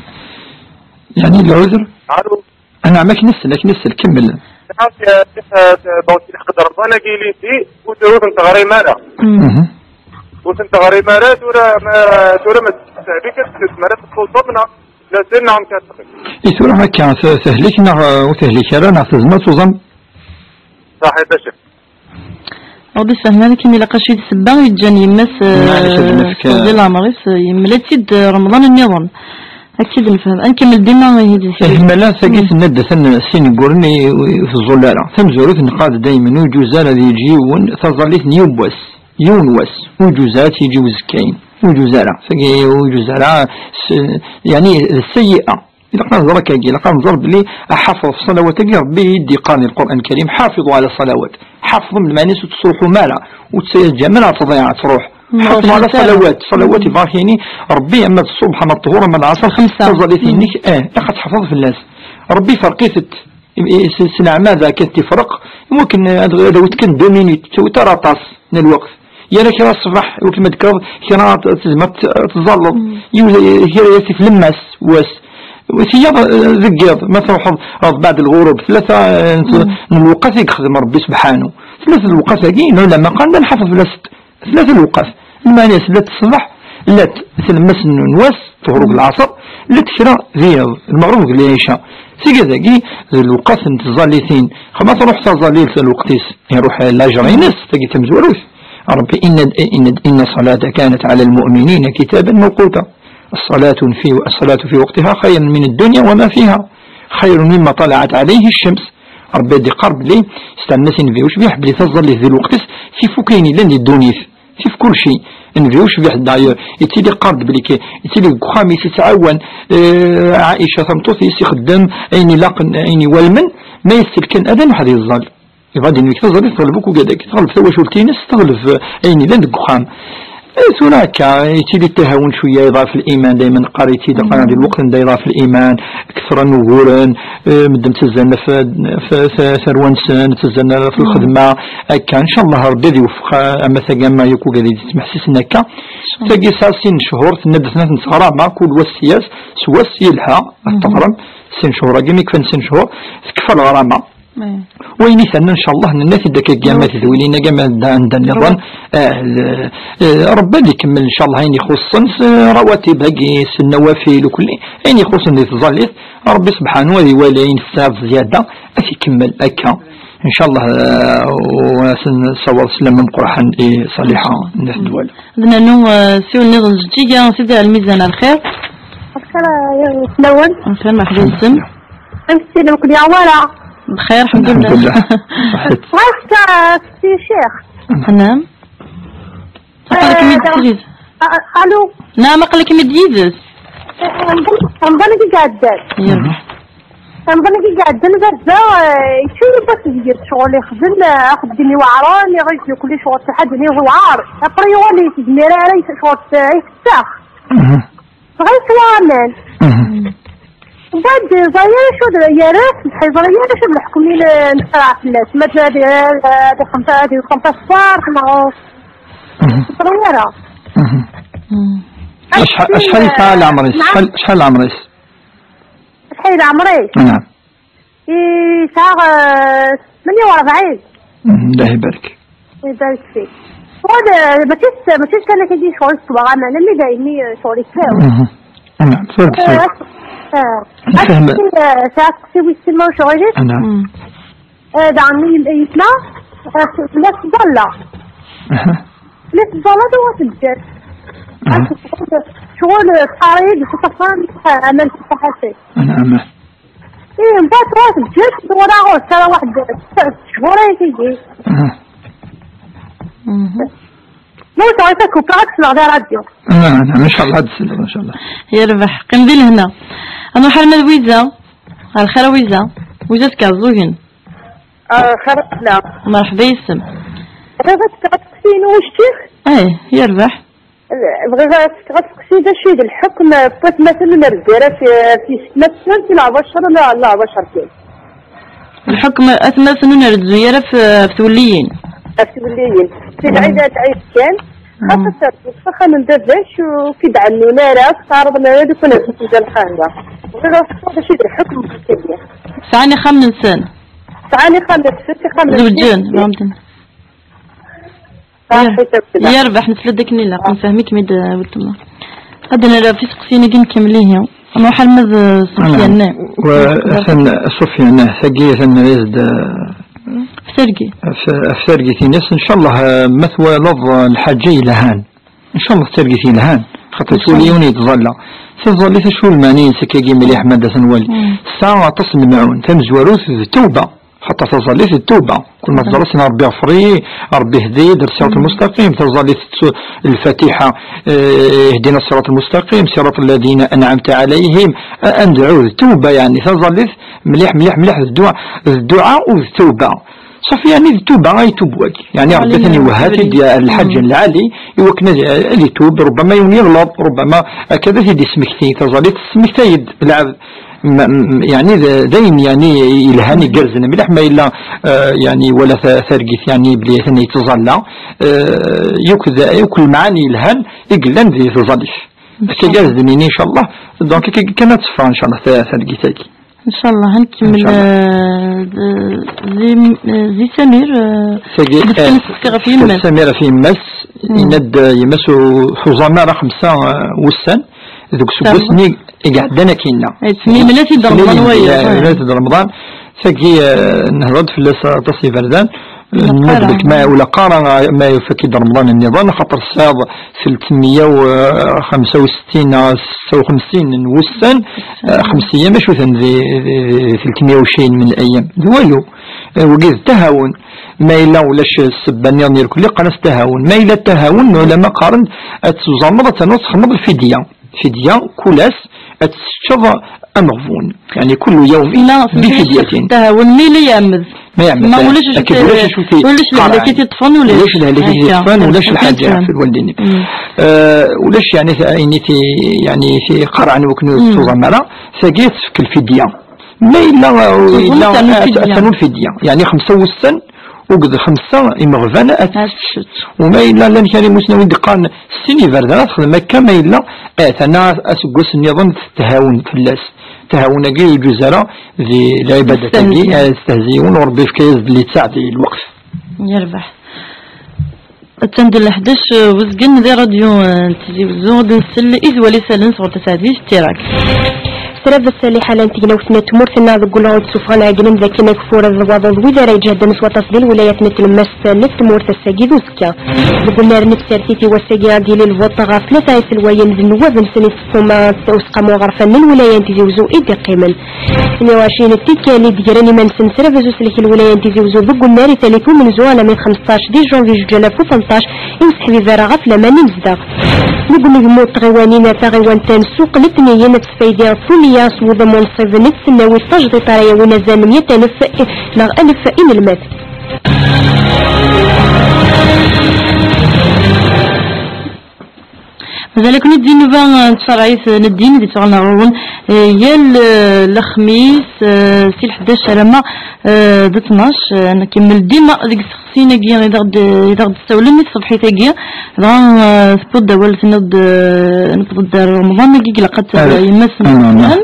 yeɛni lɛuder? Alo. Anɛam, akken issel, akken issel, kemmel. Tesɛa, eh, eh, donc ilḥeq-d Remḍan-agi ilindi, ur t-, ur ten-teɣrim ara. Mm. Mhm. Ur ten-teɣrim ara, tura ma, tura ma tezmir ara ad tuẓum, neɣ Latin, neɣ amek ara txedmem? I tura akka, te-, tehlek neɣ, eh, ur tehlek ara, neɣ tezmer tuẓam? Ṣaḥit a ccix. Ur d-isefhem ara akken ilaq acu i d ssebba i yeǧǧan yemma-s, eh, maɛlic, ad nefk, eh, teẓẓi leɛmer-is, eh, yemla-tt-id, eh, Remḍan nniḍen. Akka i d-nefhem. Ad nkemmel dima ihi di, eh, tmala tagi tenna-d atan sin n wigguren i, i teẓẓul ara. Tamezwarut neqqar-d daymen ur iǧuz ara ad yeǧǧ yiwen taẓallit n yiwen wass. Yiwen wass, ur iǧuz ara ad t-yeǧǧ i uzekkayen, ur iǧuz ara. Tagi ur iǧuz ara, s-, yeɛni d sseyyi'a. Ilaq ad nẓer akkagi, ilaq ad nẓer belli aḥafeḍ ɣef ṣṣalawat-agi, Rebbi i d-yeqqar di Lqur'an Lkarim, "حافظوا على الصلوات". Ḥafḍem, lmeɛna-s ur tettruḥum ara, ur tettaǧǧam ara ad tḍiɛ, ad truḥ. "حافظوا على الصلوات". Ṣṣalawat, ibɣa-k yini, Rebbi, ama d ṣṣubḥ, ama d ṭṭhur, ama d lɛaṣer, taẓallit-inek, eh, ilaq ad tḥafḍeḍ fell-as. Rebbi iferq-itent. I, i, s, s leɛmada kan tifreq, iwakken ad, ad awit kan deux minutes, ur tewwit ara aṭas n lweqt. Yerra kra ṣṣbeḥ, iwakken ma d-tekkreḍ, kra ad, ad tezmer ad t-, ad teẓẓalleḍ. Yiwet, kra yas-, tiflemmas wass. Tiyaḍ, eh, deg yiḍ, ma truḥeḍ ɣer beɛd lɣurub, tlata, eh, n, n lewqat i yexdem Rebbi sebḥanu. Tlata n lewqat-agi, lɛulama qqaren ad nḥafeḍ fell-as. Tlata lewqat. Lmeɛna-s, llant ṣṣbeḥ, llant tlemmast n wass, ṭhur deg lɛaṣer, llant kra di yiḍ, lmeɣreb deg lɛica. Tigad-agi d lewqat n tẓallitin. Xma truḥ taẓallit lweqt-is, iruḥ lajer-ines, tagi tamezwarut. Ṛebbi, inna, inna, inna ṣṣalata kanat ɛala lmu'minina kitaban mawquta. Ṣṣalatu fi, ṣṣalatu fi waqtiha xayrun min ddunya wa ma fiha. Xayrun mimma ṭalaɛat ɛalayhi ccams. Ṛebbi ad iqqar belli s tɛennatin bi ucbiḥ belli taẓallit di lweqt-is tif akk ayen yellan di ddunit. Tif kulci. Nnbi ucbiḥ, d'ailleurs, yettili qqar-d belli k-, yettili deg uxxam-is yettɛawan, eh, Ɛica tameṭṭut-is, ixeddem ayen ilaqen, ayen iwalmen, ma yessel kan ad iruḥ ad yeẓẓal. Yebɣa ad d-inwi taẓallit teɣleb akk ugadak, teɣleb tawacult-ines, teɣleb, eh, ayen yellan deg uxxam. Eh, tura akka, yettili ttahawun cwiya iḍɛef liman, dayman qqar yettili qqaren di lweqt n da iḍɛef liman, kefren uguren, eh, medden ttazzalen ɣef, ɣef, ɣef tarwa-nsen, ttazzalen ɣef lxedma, akka, ncallah Rebbi ad iweffeq, eh, ama tagama yakk ugad i d-yettmeḥsisen akka. Tagi tesɛa sin n cchur, tenna-d atnat n teɣrama, kul wa s yas, s wass yelha, ad teɣrem, sin cchur-agi, mi kfan sin cchur, tekfa leɣrama. Wayen i terna, ncallah, nenna-t-id akka, gama tedwilin, gama anda, anda nniḍen, eh, d-, eh, Rebbi ad ikemmel, ncallah, ayen ixuṣṣen s rawatib-agi, s nnawafil, ukelli, ayen ixuṣṣen di tẓallit, Ṛebbi subḥanu ad iwali ayen tesɛiḍ zzyada, ad t-ikemmel akka. Ncallah, eh, u ad sen-nessaweḍ sslam ameqqran i Ṣaliḥa n At Ddwala. Ad nernu, eh, siwel nniḍen n Zǧiga, Sidi Lmizan, ar lxir. Ar lxir, eh, fell-awen. Ar lxir, merḥba yis-m. Amek ttilem, ken-yaɣ wara? Bxir, lḥemdullah. Lḥemdullah. Ṣaḥit. Bɣiɣ, eh, kti ccix. Naam. Aql-ikem-id, eh, d-, Sidi. A-, a-, alo? Naam, aql-ikem-id yid-s. Eh, Remḍan, Remḍan i iɛeddan. Yerbeḥ. Remḍan i iɛeddan, baba, eh, yečča yiwwas deg ccɣel ixdem, eh, axeddim iweɛren, iɣiz yukel ccɣel s ḥedd-nni iweɛer. Après yuɣal ur yezmir ara i ccɣel, eh, ifessex. Mhm. Dɣa yeswa aman. Mhm. Mbeɛd, ẓer ara acu d, yerra-t, ur yeẓri ara acu d leḥkem i n-, nqerreɛ fell-as. Ma ad, ad, ad ixem, ad ixem tasfart, neɣ, mhm, ur yeẓri ara. Mhm. Mm. Acḥal, acḥal yesɛa leɛmer-is? Naam? Acḥal, acḥal leɛmer-is? Acḥal leɛmer-is? Naam. Yesɛa, eh, tmenya u rebɛin. Mhm, Allah ibarek. Ibarek fik. Ur, eh, mačči s-, mačči s kan akka i ccɣel sswaɣ aman, almi d ayenni, eh, ccɣel yekkaw. Mhm. Naam, tura d-ssawal. Eh, eh, nfehhem. Ass-, eh, sɛiɣ asteqsi wis sin ma ur ccɣel-it. Naam. Mm. Eh, daɣen yetma, eh, tella tẓalla. Aha. Tella tẓalla, d wa teǧǧa. Aha. Ccɣel, ccɣel, eh, teqqar-iyi-d s ṭṭafan, eh, aman s ṣṣaḥa-s. Naam. Ih, mbeɛd tura teǧǧa-t, tura ɣur-s ara waḥed ssetta cchur ay tigi. Aha. Mhm. Ma ur teɛriq akk, ad tesleɣ di ṛṛadyu. Ah, ah, ncallah ad d-tselled, ncallah. Yerbeḥ, qqim di lehna. Ad nruḥ arma d Wiza. Ar lxir a Wiza. Wiza seg Iɛeẓẓugen. Ah, xir, la. Merḥba yis-m. Bɣiɣ ad fkeɣ asteqsi-inu i ccix. Eh, yerbeḥ. Bɣiɣ ad fkeɣ asteqsi, d acu i d lḥukm n watmaten ur nreddu ara f-, f yessetma-tsen si leɛbacer ula leɛbacer kan? Lḥukm, atmaten ur nreddu ara f-, f twelliyin. Ɣef twelliyin. Si lɛid ar lɛid kan, xaṭer terbuḍ s axxam n baba-k ur k-id-ɛennun ara, ur k-ttɛerḍen ara lukan ad tmedda lqahwa. Bɣiɣ ad teẓreḍ d acu i d lḥukm n tagi. Sɛan ixxamen-nsen. Sɛan ixxamen-nsen, ixxamen-nsen. Zewǧen, ma ɣ-medden. Saḥit a weltma. Yerbeḥ, nesla-d akken ilaq, nfehhem-ikem-id, a weltma. Ad nara f iseqsiyen-agi nekmel ihi. Nruḥ arma d, eh, Sufyan. Wa, atan Sufyan, tagi atan nra-yas-d, eh, f targit. F, f targit-ines, ncallah, eh, ma twalaḍ, eh, lḥaǧa yelhan. Ncallah d targit yelhan. Xaṭer ncallah. Tuli yiwen yettẓalla. Taẓallit acu lmeɛna-ines akkagi mliḥ ma d-, ad t-nwali. Mm. Tesɛa aṭas n lemɛun. Tamezwarut d tawba. Xaṭer taẓallit d tawba. Kul ma teẓra-ten Ṛebbi ɣfer-iyi, Ṛebbi hdi-yi-d ar ṣṣirat lmustaqim, taẓallit d lfatiḥa, eh, ihdina ṣṣirat lmustaqim, ṣirat alladina anɛamta ɛalayhim, a-, ad nedɛu d tawba, yeɛni taẓallit mliḥ, mliḥ, mliḥ d dduɛa, d dduɛa u d tawba. Ṣafi, yeɛni d tuba ay tub wagi. Yeɛni Ṛebbi atan iwehha-t-id ar lḥaǧa n lɛali, i wakken ad, ad itub, rubbama yiwen yeɣleḍ, rubbama akka ad t-id-ismekti, taẓallit tesmektay-d lɛebd. M-, m-, yeɛni d, d ayen yeɛni yelhan igerrzen mliḥ ma yella, eh, yeɛni wala ta-, targit yeɛni belli atan yettẓalla, eh, yakk d, yakk lemɛani yelhan i yellan di tẓallit. Akka ad d-nini, ncallah, donc akka kan ad teffeɣ, ncallah, ta-, targit-agi. Ncallah, ad nkemmel, ncallah. Eh, d-, zi, eh, zi Samir, eh, tagi, deg eh, tseqsi ɣef yemma-s. Samir ɣef yemma-s, mm, yenna-d, eh, yemma-s ur tuẓam ara xemsa, eh, wussan, deg useggas-nni, i iɛeddan akkinna. Yettmimel-as-id Remḍan wayeḍ, eh, yettmimel-as-id Remḍan. Tagi, eh, nehḍer-d fell-as aṭas iberdan. Ur ilaq ara. Nniḍen ma ula qqar, ah, ma yufak-id Remḍan nniḍen, axaṭer tesɛiḍ telt meyya u xemsa u settin neɣ setta u xemsin n wussan, eh, xems ayyam, acu-ten di, di, di telt meyya u ɛecrin min ayyam? D walu. Eh, wagi d ttahawun. Ma yella ulac ssebba nniḍen irkelli, qqaren-as ttahawun. Ma yella ttahawun, lɛulama qqaren ad tuzammeḍ, ad ternuḍ txedmeḍ lfidya. Fidya, kul ass, ad teččeḍ ameɣbun. Yeɛni, kullu yawmin bi fidyatin. Ttahawun, ma yella iɛemmed. Ma iɛemmed, ma ulac acu akked ulac acu ulac lehlak i t-iṭṭfen, ulac. Ulac lehlak i t-iṭṭfen, ulac lḥaǧa ɣef lwaldin. Eh, ulac, yeɛni, t-, ayen i t-, yeɛni, t-, iqarɛen wakken ur tuẓam ara, tagi ad tefk lfidya. Ma yella, eh, yella, ad ternu lfidya. Yeɛni, xemsa wussan, akked xemsa imeɣban ad tečč. U ma yella llan kra imusnawen i d-qqaren sin iberdan ad texdem akka, ma yella, eh, tana aseggas nniḍen tthawun fell-as. Ttahawun-agi ur yeǧuz ara di lɛibadat-agi, eh, stehziun, u Rebbi yefka-yas-d littaɛ di lweqt. Yerbeḥ. Attan-d leḥdac, eh, wezgen di radyu, eh, n Tizi Wezzu, ad nsel i twal isallen sɣur Tasaɛdit Tirak. Srabet liḥala n tegnawt n tmurt-nneɣ deg ulɣu d-sufɣen ɛeggnen dakken ageffur d waḍu d wid ara iǧehden s waṭas di lwilayat n tlemmast n tmurt ass-agi d uzekka. Deg unnar n tsertit i wass-agi ad yili lvuṭ ɣef tlata iselwayen d nnwab-nsen i teṣṣuma n Useqqamu Aɣerfan n lwilaya n Tizi Wezzu i d-iqqimen. Tnin u ɛecrin n tikkal i d-gren iman-nsen srabez uselek n lwilaya n Tizi Wezzu deg unnar i tallit umenzu alammi d xmesṭac di janvier zuǧ alaf u tleṭṭac i useḥbiber ɣef laman imezdaɣ. Deg unegmu n tɣiwanin, taɣiwant n Ssuq Letniyen ad tesfaydi Fumiya s wudem unṣib n tsennawit tajdiṭ ara yawin azal n meyya alef neɣ alef inelmaden. Mazal-iken-id di nnuba, eh, n tcerɛit n ddin di ttɣenna ɣur-wen, eh, yal, eh, lexmis, eh, si lḥdac alamma, eh, d ttnac, eh, nkemmel dima deg isteqsiyen-agi i d aɣ-d-, i d aɣ-d-ssawlen i tṣebḥit-agi, dɣa, eh, tewweḍ-d awal tenniḍ-d, eh, newweḍ-d ar Remḍan-agi, ilaq ad t-, yemma-s n Remḍan.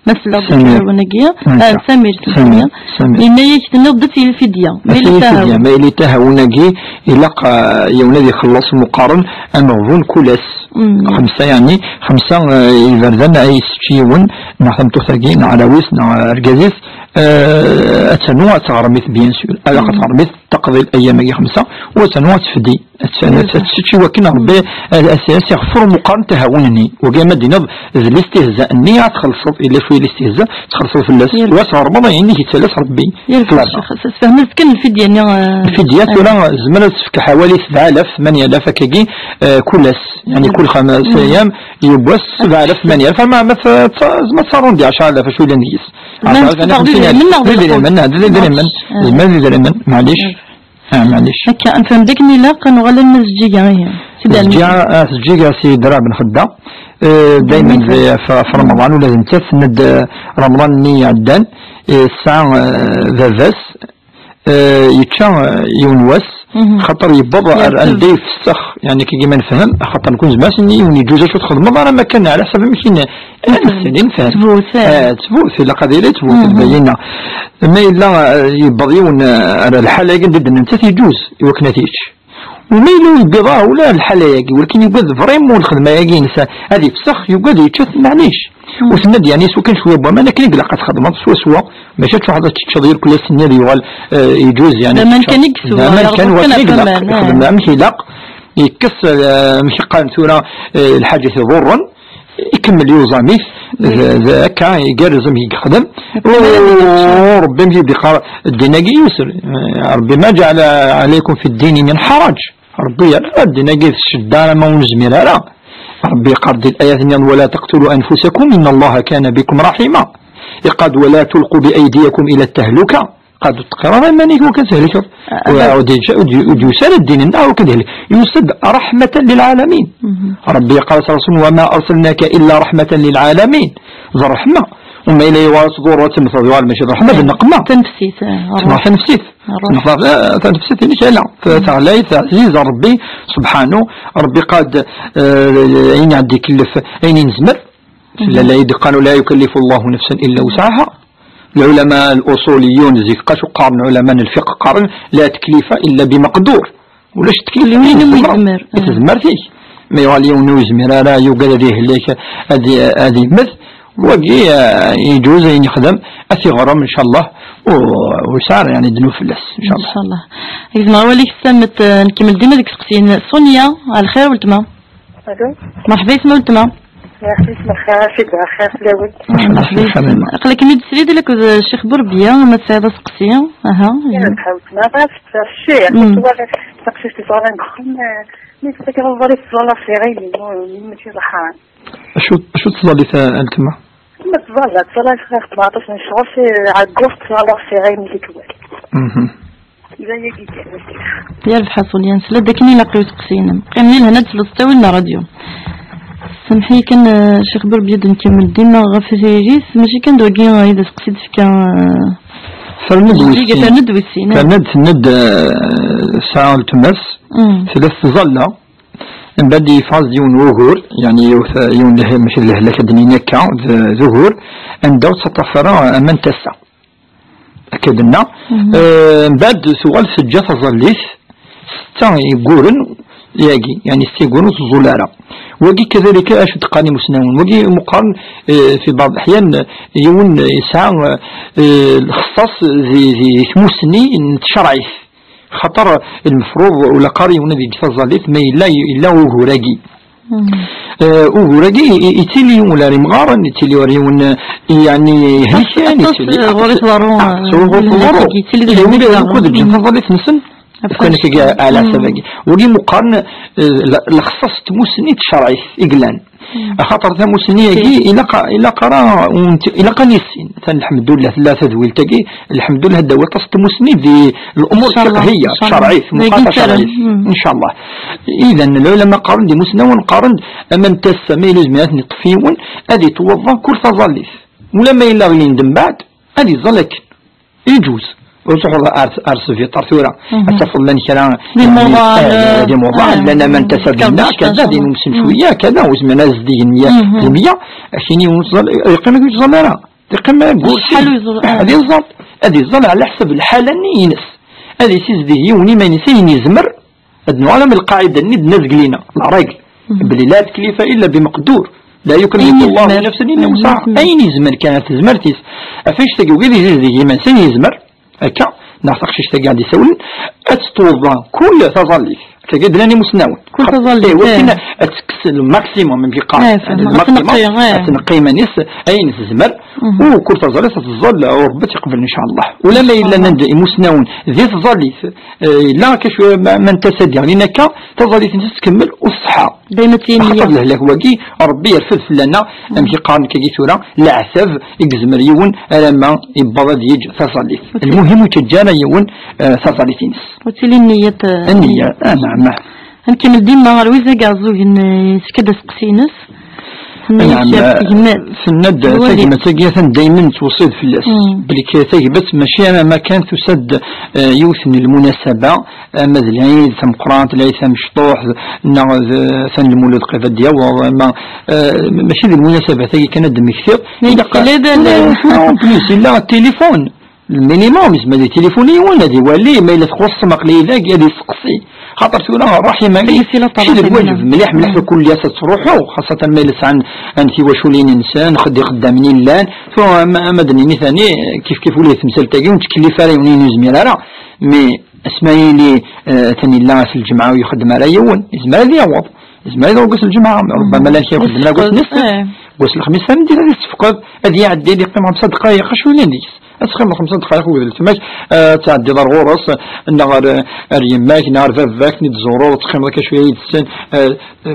Ma selleɣ-d Samir. Akken agi. Ah, Samir, Samir, Samir. Yenna-yak tenniḍ-d ad tili lfidya. Ma yella ttahawun. Ma yella ttahawun-agi, ilaq, ah, yiwen ad ixelleṣ meqqaren ameɣbun kul ass. Xemsa, yeɛni, xemsa, ah, iberdan ay yessečč yiwen, neɣ tameṭṭut-agi, neɣ arraw-is, neɣ argaz-is, ah, ad ternu ad teɣrem-it, bien sûr. Ilaq ad teɣrem-it, taqḍi ayyam-agi xemsa, u ad ternu ad tefdi. Ad tt-, ad tt-, ad tečč i wakken Rebbi ad, ad, ad s-iɣfer umeqqar n ttahawun-nni. Wagi ma d-tiniḍ d listihza-nni ad txellṣeḍ, illa cwi listihza, txellṣeḍ fell-as. Wa tɣermeḍ ayen i k-yettalas Rebbi. Sfehmet kan lfidya-nni, eh, lfidya tura, eh, tezmer ad tefk ḥawali sebɛa alaf, tmanya alaf akkagi, eh, kul ass. Yeɛni kul xems ayyam, yiwwas sebɛa alaf, tmanya alaf, ama ma t-, t-, tezmer ad tarundi ɛecra alaf, acu yellan deg-s. Ɛecra alaf, d idrimen neɣ d idrimen, d idrimen, d idrimen, maɛlic. Ah, maɛlic. Akka, nefhem d akken ilaq ad nuɣal arma d Zǧiga, ihi. Zǧiga, ah, Zǧiga si Draɛ Ben Xedda. Eh, daymen di, f-, f Remḍan, ula d nettat, tenna-d, eh, Remḍan-nni iɛeddan, eh, tesɛa, eh, baba-s, eh, yečča, eh, yiwen wass, xaṭer yewweḍ ar anda yefsex, yeɛni, kagi ma nefhem, axaṭer nekk ur nezmir ad s-nini yiwen yeǧǧuz acu txedmeḍ ara ma kan ɛla ḥsab amek i n-, eh, nessen, i nefhem. Tbut, eh. Eh, tbut, ilaq ad yili tbut, lbayyina. Ma yella, eh, yewweḍ yiwen, eh, ar lḥala-agi anda d-nenna nettat yeǧǧuz i wakken ad t-yečč. U ma yella ur yewwiḍ ara ula ar lḥala-agi, walakin yugad vraiment lxedma-agi-ines ad yefsex, yugad yečča-t, maɛlic. U tenna-d, yeɛni, s wakken cwiya n waman, akken i ilaq ad txedmeḍ swaswa, maca ad truḥeḍ ad teččeḍ yir kul ass-nni ad yuɣal, eh, yeǧǧuz, yeɛni, d aman kan i yeswa, d aman kan, yeɛreḍ kan ɣef ilaq, waman, eh. Yexdem amek ilaq, yekkes, eh, amek qqaren tura, eh, lḥaǧat iḍurren, ikemmel yuẓam-it, d, d akka igerrez amek i yexdem. U Rebbi amek i d-iqqar, ddin-agi yusr. Eh, Rebbi, "Ma ǧeɛla ɛalaykum fi ddini min ḥaraǧ." Rebbi yerra ddin-agi d ccedda ara ma ur nezmir ara. Rebbi yeqqar di layat-nniḍen, "Wa la taqtulu anfusakum, inna Allaha kana bikum raḥima." Yeqqar-d, "Wa la tulqu bi aydiyakum ila ttahluka." Qad ur teqqiṛ ara iman-ik wakken ad thelkeḍ. Ah, ur d-, ur d-yusa ara ddin-nneɣ wakken ad helk. Yusa-d raḥmatan lil ɛalamin. Rebbi yeqqar-as Rasul, "Wa ma arsalnaka illa raḥmatan lil ɛalamin." D ṛṛeḥma. U ma yella yuɣal tḍurr ad temmteḍ, yuɣal mačči d ṛṛeḥma, d nneqma. Tanefsit, ah, ṛṛuḥ. Tanefsit. Ṛṛuḥ. Tanefsit-inek ala. Taɣlayt, taɛziz Rebbi subḥanu. Rebbi qad, eh, ayen i ɛeddi ikellef, ayen i nezmer. Lalla i d-qqaren, "La yukallifu Allahu nafsan illa wusɛaha." Lɛulama, luṣuliyun, zik acu qqaren lɛulama n lfiqh, qqaren, "La taklifa illa bi maqdur." Ulac taklifa, i tezmer-ik. Ma yuɣal yiwen ur yezmir ara, yugad ad yehlek, ad, ad yemmet, Wagi, eh, yeǧuz ayen yexdem, ad t-iɣrem, ncallah, u, u yesɛa, yeɛni, ddnub fell-as, ncallah. Ncallah. Gzem awal-ik s tammet, eh, nkemmel dima deg iseqsiyen. Sonia, ɛelxir weltma. Alo. Merḥba yesma weltma. Merḥba yesma, xir, xir fell-awen. Merḥba yesma. Aql-ikem-id srid akked, eh, Ccix Burbiya, ma tesɛiḍ aseqsi. Aha. Rebḥa weltma, ɣas ccix, ttwaliɣ taqcict iẓran deg uxxam, eh, mi tfakkeḍ ẓẓallit ẓẓallit s iɣimi, mačči ẓeḥran. Acu, acu tettẓallit a, a weltma? Ma tẓalla, tẓalla xir tmeɛṭac n ccɣel, si ɛegguɣ tẓalla s iɣimi tikwal. Mhm. Iban yagi kan. Yerbeḥ a Sonia, nesla-d akken ilaq i useqsi-inem. Qqim di lehna ad tesleḍ s ttawil n ṛṛadyu. Semmeḥ-iyi kan, eh, Ccix Burbiya, ad nkemmel dima ɣef tayri-s, mačči kan d wagi, eh, i d aseqsi d-tefka, eh, Fernud Zigi, wis sin. Fernud wis sin, eh. Fernud tenna-d, eh, tesɛa weltma-s, mm, tella tettẓalla, mbeɛd yeffeɣ-as-d yiwen n wugur, yeɛni yiwet, yiwen n leh-, mačči d lehlak ad d-nini akka, d, d ugur, anda ur tettaṭṭaf ara aman n tasa. Akka d-nna. Mhm. Eh, mbeɛd tuɣal teǧǧa taẓallit, setta yegguren yagi, yeɛni setta yegguren ur teẓẓul ara. Wagi kadalik acu d-qqaren imusnawen. Wagi meqqaren, eh, fi baɛḍ leḥyan, yiwen yesɛa, eh, lxeṣṣaṣ di, di, di tmussni n tcerɛit. Xaṭer lmefruḍ ula qqar yiwen ad yeǧǧ taẓallit ma yella, yella ugur-agi. Mhm. Eh, ugur-agi i, i, yettili ula ar imɣaren, yettili ar yiwen, eh, yeɛni, aṭas, helkan, aṭas, yettili, eh, ɣur-i tḍerru, ah, eh, ɣur-i tḍerru. Yettili deg ula d akud ǧǧan taẓallit-nsen. Afan. Kan kagi ɛla ḥsab-agi. Wagi meqqaren, eh, la, lxeṣṣaṣ n tmussni n tcerɛit i yellan. Mm. Axaṭer tamussni-agi ilaq, ilaq ara, ilaq ad nissin. Tan, lḥemdullah, tella tadwilt-agi, lḥemdullah, ddaw aṭas n tmussni di l'umur fiqhiyya, ncallah, cerɛit, muqata cerɛit. Mm. Ncallah. Idan, lɛulama qqaren-d, imusnawen qqaren-d, aman n tasa, ma yella uzmir ad ten-iṭṭef yiwen, ad itweḍḍa kul taẓallit. Ula ma yella ɣlin-d mbeɛd, ad iẓẓal akken. Iǧuz. Ur tṛuḥeḍ ar, ar sbiṭar tura. Mhm. Ad tafeḍ llan kra, des morales, eh, des morales, eh, llan aman n tasa dinna, kada, din umsen cwiya, kada, ur zmiren ad zdigen meyya, mhm, di meyya, akken yiwen ur yeẓẓal, yeqqim ur yeẓẓal ara. Yeqqim acḥal ur yeẓẓal, eh, ad iẓẓal, ad iẓẓal ɛla ḥsab lḥala-nni ines. Ad isizdeg yiwen iman-is ayen yezmer, ad nuɣal am lqaɛida-nni d-nenna deg lina, la règle. Mhm. Belli la teklifa illa bimeqdur. La yukallifu Allahu nafsan illa wusɛaha. Ayen yezmer. Ayen yezmer kan ar tezmert-is. Ɣef annect-agi, wigi ad izizdeg iman-is ayen yezmer, akka, neɣ taqcict-agi ad isawlen, ad teṭṭuḍ kul taẓallit. Akka i d-nnan imusnawen. Kul taẓallit, eh, wakken ad tekkes le maximum, amek yeqqar. Eh, le maximum, ad tneqqi, eh, ad tneqqi iman-is, ayen tezmer, mhm, u kul taẓallit ad teẓẓal, u Rebbi ad tt-iqbel, ncallah. Ula ma yella, ncallah, nnan-d imusnawen di tẓallit, eh, yella akka cwiya ma, ma n tasa d-yeɣlin akka, taẓallit-nnes ad tkemmel u tṣeḥḥa. Dayma d tin. Axaṭer lehlak wagi, Rebbi yerfed fell-aneɣ, amek i qqaren akkagi tura, leɛtab i yezmer yiwen alamma yewweḍ ad yeǧǧ taẓallit. Lmuhim ur yettaǧǧa ara yiwen, eh, taẓallit-ines. Ur tili nniya, eh, nniya, ah, naɛam. Ad nkemmel dima ɣer Lwiza Gaɛzugen, eh, yessefk-d aseqsi-ines. Tenna-d, naɛam, tagmat, tenna-d tagmat-agi atan daymen nettweṣṣi-d fell-as. Mm. Belli k-, tagmat mačči alamma kan tusa-d, eh, yiwet n lmunasaba, ama d lɛid tameqqrant, lɛid tamecṭuḥt, neɣ d, atan lmulud qrib ad d-yaweḍ, ama, eh, mačči d lmunasabat-agi kan ad d-mmektiɣ. Ilaq, ilaq, en plus, yella tilifun. Lminimum, yezmer ad itilifuni yiwen, ad iwali, ma yella txuṣṣem aql-iyi dagi, ad iseqsi. Xaṭer tura ṛṛaḥima-agi, mačči d lwaǧeb mliḥ, mliḥ, mm, tura kulli ass ad ttruḥuɣ, xaṣṣatan ma yella sɛan, an tiwaculin-nsen, xed ixeddamen i llan, tura ama, ama d-nini tani, kif kif ula d temsalt-agi, ur nettkellif ara yiwen ur nezmir ara, mais asma yili, eh, atan yella ass n lǧemɛa ur ixeddem ara yiwen, yezmer ad yaweḍ, yezmer ad yaweḍ ass n lǧemɛa, rubbama llan kra ixeddmen ass n lsebtet, eh, ass n lexmis, tameddit ad yessefqed, ad iɛeddi, ad yeqqim xemsa dqayeq, acu yellan deg-s? Ad teqqimeḍ xemsa dqayeq akked weltma-k, eh, ad tɛeddiḍ ar ɣur-s, neɣ ar, ar yemma-k, neɣ ar baba-k, mi d-tzureḍ, ad teqqimeḍ akka cwiya yid-sen, eh,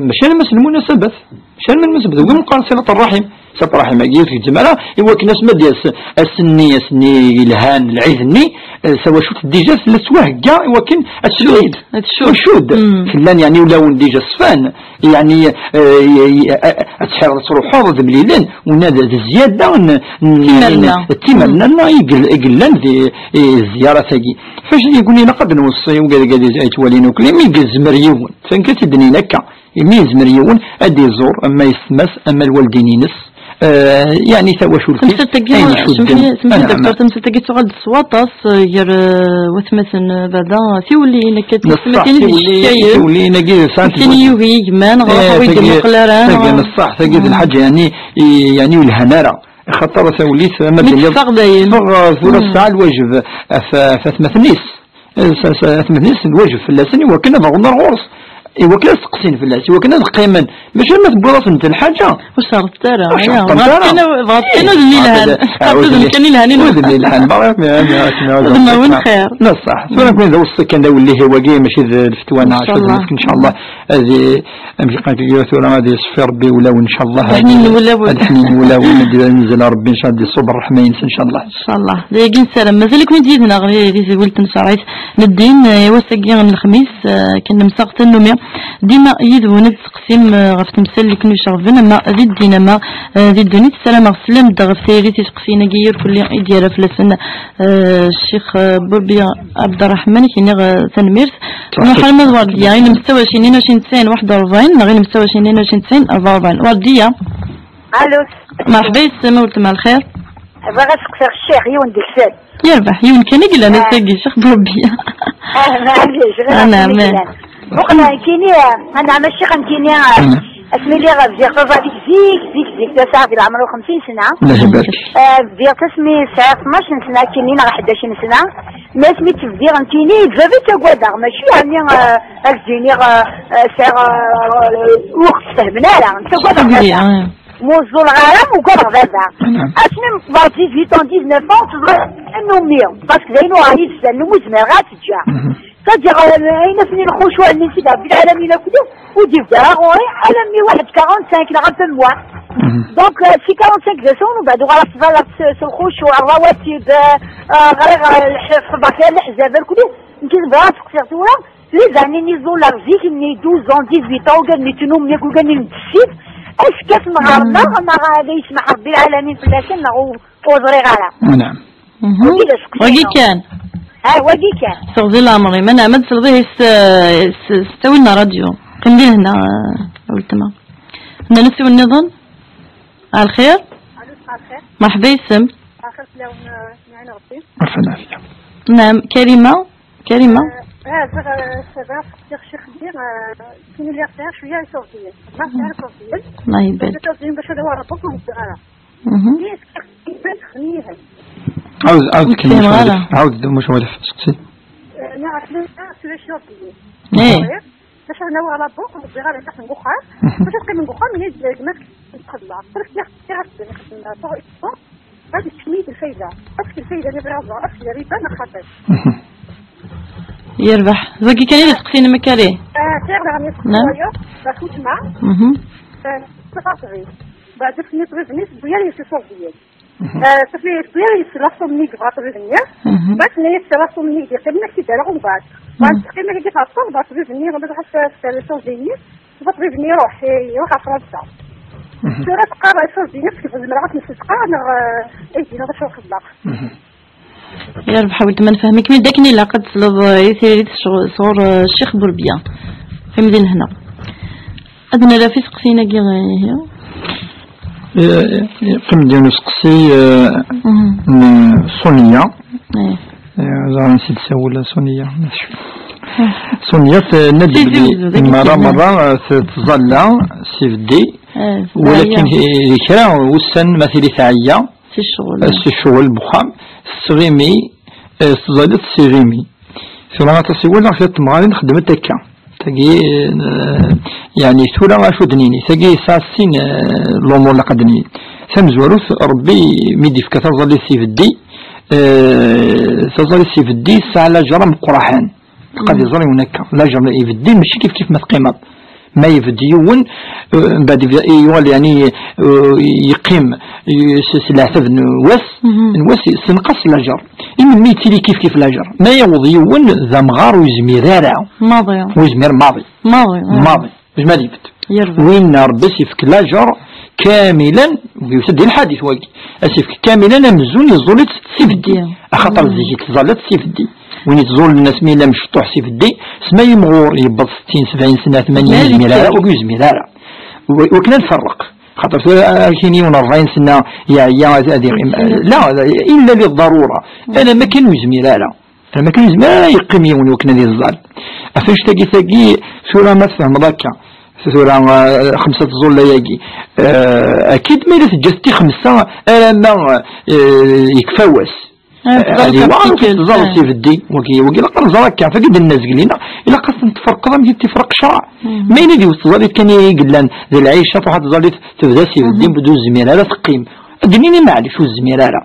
mačči alamma s lmunasabat, mačči alamma s lmunasabat, win meqqar silat ṛṛaḥim. Silat ṛṛaḥim-agi ur tgezzem ara, i wakken asma d-yas ass-nni, ass-nni yelhan, lɛid-nni, eh, tawacult déjà tella tettwahegga i wakken ad tcudd. Ad tcudd. Tcudd. Mm. Tellan, yeɛni, ulawen déjà ṣfan, yeɛni, eh, eh, eh, ad tḥireḍ ad truḥeḍ, ad mlilen, una d, d zzyada n, n, timerna, n timerna, mm, i yel-, i yellan di, i zziyarat-agi. Fac yeguni ilaq ad nweṣṣi, wigad, wigad i yettwalin akk, mi yezmer yiwen. Fan kan tt-id-nnin akka. Imi yezmer yiwen ad iẓur ama yessetma-s, ama lwaldin-ines, Eh, yeɛni tawacult-is, tamsalt-agi, ayen icudden. Semḥ-iyi, semḥ-iyi, docteur, tamsalt-agi tuɣal-d s waṭas, eh, gar, eh, watmaten, eh, beɛda tiwelliyin akka, tiwelliyin, tiwelliyin-agi sɛant lwajeb. Yugi yegman, ɣer waḥed ur yettmuqul ara, tagi neṣṣaḥ, tagi d lḥaǧa, yeɛni, i, yeɛni ur lhan ara. Axaṭer tawellit, ma d-teffeɣ dayen. Teffeɣ, eh, tura tesɛa lwajeb ɣef, ɣef atmaten-is. Eh, s-, s-, atmaten-is, lwajeb fell-asen i wakken ad ɣren ar ɣur-s, i wakken ad steqsin fell-as, i wakken ad qqimen. Maca ma tewwiḍ-asent lḥaǧa, ur cerṭent ara, ur cerṭent ara. Bɣant kan, bɣant kan udem yelhan. Udem yelhan. Udem yelhan. Udem-nwen xir. Neṣṣaḥ. Tura kan d awessi kan d awellih i wagi, mačči d lfetwa neɣ acu ad nefk, ncallah. Ad i-, amek i qqaren tura, ad iṣeffi Rebbi ulawen, ncallah. Ad ḥnin wulawen. Ad ḥnin wulawen, ad d-, ad d-inzel Rebbi, ncallah, ad d-iṣubb ṛṛeḥma-ines, ncallah. Ncallah. D ayagi nessaram. Mazal-iken yid-neɣ di, di tedwilt n tcerɛit n ddin, eh, i wass-agi n lexmis, eh, akken nemsaɣ tannumi. Dima yid-wen ad teqsim, eh, ɣef temsal i ken-iceɣben, ama di ddin, ama, eh, di ddunit. Ssarameɣ teslam-d ɣef tayri tiseqsiyin-agi irkelli i d-yerra fell-asen, eh, Ccix, eh, Burbiya Abderrahman, i k-iniɣ, eh, tanemmirt. Nruḥ arma d Werdiya, i nemsawa cinin, cin tesɛin, waḥed u rebɛin, neɣ i nemsawa cinin, cin tesɛin, rebɛa u rebɛin. Werdiya. Allo. Merḥba yes-m, weltma lxir. Bɣiɣ ad seqsiɣ ccix, yiwen deg-sen. Yerbeḥ, yiwen kan i yellan ass-agi, Ccix Burbiya. Ah, maɛlic, ɣir ass-agi i yellan. Muqel, nekkini, ah, anɛam a ccix, nekkini, ah, asmi lliɣ bdiɣ taẓallit zik, zik, zik, tasaɛa di leɛmer u xemsin sna. Allah ibarek. Ah, bdiɣ-tt asmi sɛiɣ tnac n sna, nekkini neɣ ḥdac n sna. Mi asmi tt-bdiɣ nekkini, d baba i ttagadeɣ, mačči yeɛni, ah, ad k-d-iniɣ, ah, ah, sɛiɣ, ah, ur ɣ-ttfehmen ara, ttagadeɣ baba. Ma ur ẓẓulleɣ ara, ugadeɣ baba. Asmi newweḍ dix-huit ans, dix-neuf ans, teẓra nnummi, parce que d ayen uɣeɣ yid-s, nnummi ur zmireɣ ara ad t-ǧǧeɣ. C'est-à-dire, euh, ayen asen-in lxucuɛ-nni n Sidi Ṛebbi lɛalamin akk-, ur d-yebdi ara ɣur-i, alammi waḥed quarante-cinq neɣ un peu moins. Donc, euh, si quarante-cinq d asawen, umbeɛd uɣaleɣ ttẓallaɣ s, s lxucuɛ, ṛṛawatib, euh, euh, ɣriɣ, euh, lḥ-, ṣebbeɣ kra n leḥzab, akk-, nekk bɣiɣ ad seqsiɣ tura, les années-nni ẓẓulleɣ zik-nni, douze ans, dix-huit ans, ugar n nnummi, ugar n dix-huit, est-ce que ad ten-ɣermeɣ, neɣ ad yesmeḥ Ṛebbi lɛalamin fell-asen, neɣ ur, ur ẓriɣ ara. Naɛam. Mhm. Wagi d aseqsi-inu. Wagi kan. Ha, wagi kan. Seɣzi leɛmer-im. Anɛam, ad tesleḍ ihi s, s, s ttawil n ṛṛadyu. Qqim di lehna, a weltma. Nnan-as i win nniḍen? Ɛelxir? Ɛelxir. Merḥba yes-m. Ɛelxir fell-awen, eh, Smaɛil Rebbi. Merḥba lɛafiya. Naɛam, Karima? Karima? Eh, eh, ziɣ, eh, ssaba, ziɣ ccix-nni, eh, tin i lliɣ sɛiɣ cwiya isurdiyen. Ma sɛiɣ isurdiyen. Allah ibarek. Isurdiyen bac ad awiɣ rabut ur nzdiɣ ara. Mhm. Ɛawed, ɛawed kemmel, ɛawed, muc walef, seqsi. Eh, nniɣ-as la, la solution. Eh. Bac ad nawi la bourse, ur ẓriɣ ara nnaq deg uxxam. Mhm. Bac ad qqimen deg uxxam, ini-d gma-k txedmeɣ. Tura kkiɣ, kkiɣ ad ixdem, ad ixdem, ad ixdem lfayda. Ad tkil lfayda, mi bɣiɣ ad ẓreɣ, ad tkil riba, neɣ xaṭi. Mhm. Yerbeḥ. Dagi kan i d aseqsi-inem a Kari? Ah, sɛiɣ daɣen yiwet n wayeḍ, ɣef weltma. Mhm. Ah, txaṭbi. Beɛd ass-nni ṭṭbib-nni tewwi-yaɣ yes-s iṣurdiyen. Mhm. Ah, safi, tewwi-yaɣ yes-s la somme-nni yebɣa ṭṭbib-nni. Mhm. Bac tenna-yas la somme-nni i d-yeqqimen ad k-tt-id-rreɣ umbeɛd. Mhm. Bac teqqim-ak-agi tɛeṭṭel, bac ṭṭbib-nni, ma bɣiɣ ad s-, s-, iṣurdiyen-nni, bac ṭṭbib-nni iruḥ, i-, iruḥ ɣer Fransa. Mhm. Tura teqqar iṣurdiyen-nni, zemreɣ ad ten-ssedqeɣ neɣ, ah, ad d-iniɣ d acu xedmeɣ. Mhm. Yerbeḥ a weltma, nefhem-ikem-id akken ilaq ad tesleḍ, eh, i tiririt sɣur, eh, Ccix Burbiya. Qqim di lehna. Ad nara ɣef iseqsiyen-agi, eh, ihi. Eh, eh, qqim-d yiwen useqsi, eh, n Sonia. Eh. Eh, ẓer ansi d-tsawel Sonia. Sonia tenna-d belli merra, merra, eh, tettẓalla s ibeddi, walakin, eh, di kra wussan ma tili teɛya, Si ccɣel. Si ccɣel n wexxam, tesɣimi, eh, s tẓallit tesɣimi. Tura aṭas i walaɣ kra n temɣarin xeddment akka. Tagi, eh, yeɛni tura acu d-nini, tagi yesɛa sin, eh, lumuṛ laqad nini. Tamezwarut, Rebbi mi d-ifka taẓallit s ibeddi, eh, taẓallit s ibeddi tesɛa laǧer ameqqran. Qad iẓer yiwen akka. Laǧer ibeddi mačči kif kif ma teqqimeḍ. Ma ibedd yiwen, eh, mbeɛd iv-, yuɣal, yeɛni, eh, yeqqim, eh, s, s leɛtab n wass, n wass, senqas laǧer. Imi mi yettili kif kif laǧer. Ma yaweḍ yiwen d amɣar ur yezmir ara. Maḍi. Ur yezmir maḍi. Maḍi, ah. Maḍi. Yezmer ad ibedd. Yerbeḥ. Win Rebbi s-ifk laǧer kamilan, yusa-d di lḥadit wagi. As-ifk kamilan amzun yeẓẓul-itt s ibeddi. Axaṭer zik i tẓallit s ibeddi. Win yettẓullen asmi yella mecṭuḥ s ibeddi, s ma yimɣur yewweḍ settin, sebɛin sna, tmanya, ur yezmir ara, ur yezmir ara. W-, wakken ad nferreq. Xaṭer tura, ad k-yini yiwen ṛebɛin sna yeɛya, ad, ad iɣim. La, illa li ḍḍarura. Ala ma kan ur yezmir ara. Ala ma kan ur yezmir ara yeqqim yiwen iwakken ad iẓẓal. Ɣef annect-agi tagi, tura ma tfehmeḍ akka, tura, eh, xemsa tẓulla-agi, eh, akid ma yella teǧǧa-t i xemsa alamma, eh, yekfa wass. Ah, teẓẓal. Adi kan wa tikkelt, teẓẓal s ibeddi, wagi, wagi ilaq ad nẓer akka, fagi d-nenna zgelina, ilaq ad ten-tferqeḍ amek i tt-ifreq ccṛeɛ. Ma yella d yiwet tẓallit kan i yellan d lɛica, truḥ ad tẓallit tebda s ibeddi, ur zmir ara teqqim. Ad d-nini maɛlic ur zmir ara.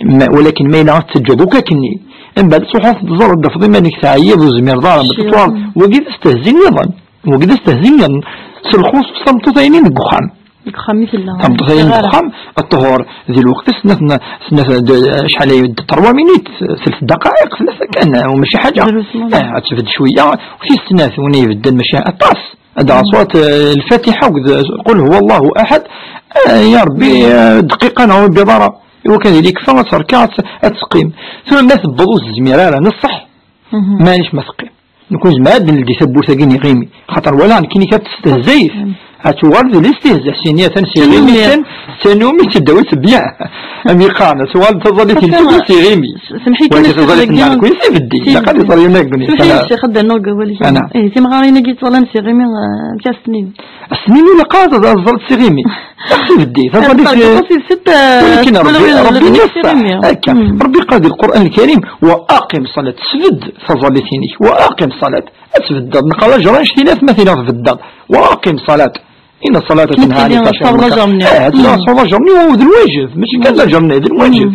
Ma, walakin ma yella ad teǧǧeḍ akk akkenni, mbeɛd truḥ ad tẓallit, ad d-tafeḍ iman-ik teɛyiḍ, ur zmireḍ ara, mbeɛd truḥ, wagi d astehzi nniḍen. Wagi d astehzi nniḍen. S lxuṣ tameṭṭut-ayni deg uxxam. Deg uxxam i tella. Tameṭṭut-ayni deg uxxam, ṭṭhur di lweqt-is, snat, snat, d-, acḥal ay d trois minutes, tlata daqayeq, tlata kan, u mačči ḥaǧa. Drus mara. Eh, ad tbedd cwiya, u tis snat, win ibedden mačči aṭas. Ad ɣas wat, eh, Lfatiḥa akked qul huwa Allahu aḥad, eh, ya Rebbi, eh, dqiqa neɣ ur yebbiḍ ara. Iwakken ad yili yekfa, ad terka, ad, ad teqqim. Tura ma tewweḍ ur tezmir ara, neṣṣeḥ, maɛlic ma teqqim. Nekk ur nezmir ad neldi tawwurt-agi n iɣimi, xaṭer walaɣ nekkini kan testehzayt. Ad tuɣal d listihza, sini atan s iɣimi kan, sani umi tt-id-tawi tebya. Am yeqqaren, ad tuɣal d taẓallit n tuggi s iɣimi. Semḥi kan, walakin taẓallit n nekkni s ibeddi, ilaq ad iẓer yiwen agni. Semḥi Ccix, ad d-rnuɣ deg wawal-ik. Ana. Eh, timɣarin-agi ttẓallan s iɣimi, eh, amek ara s-nini? Ass-nni ilaq ad ẓẓalent s iɣimi. S ibeddi, taẓallit, eh, walakin Rebbi, Rebbi ineṣṣeḥ. Akka. Rebbi yeqqar di Lqur'an Lkarim, wa aqim ṣṣalat, sbedd taẓallit-inek, wa aqim ṣṣalat. Ad tbeddeḍ, neqqar ajran, ccetla-t ma tili tbeddeḍ. Wa aqim ṣṣalat. Inna ṣṣalata tenha ɛanil faḥca'i wal munkar. Eh, ad tili ṣṣalat ajran-nni, wa d lwajeb, mačči kan d ajran-nni, d lwajeb.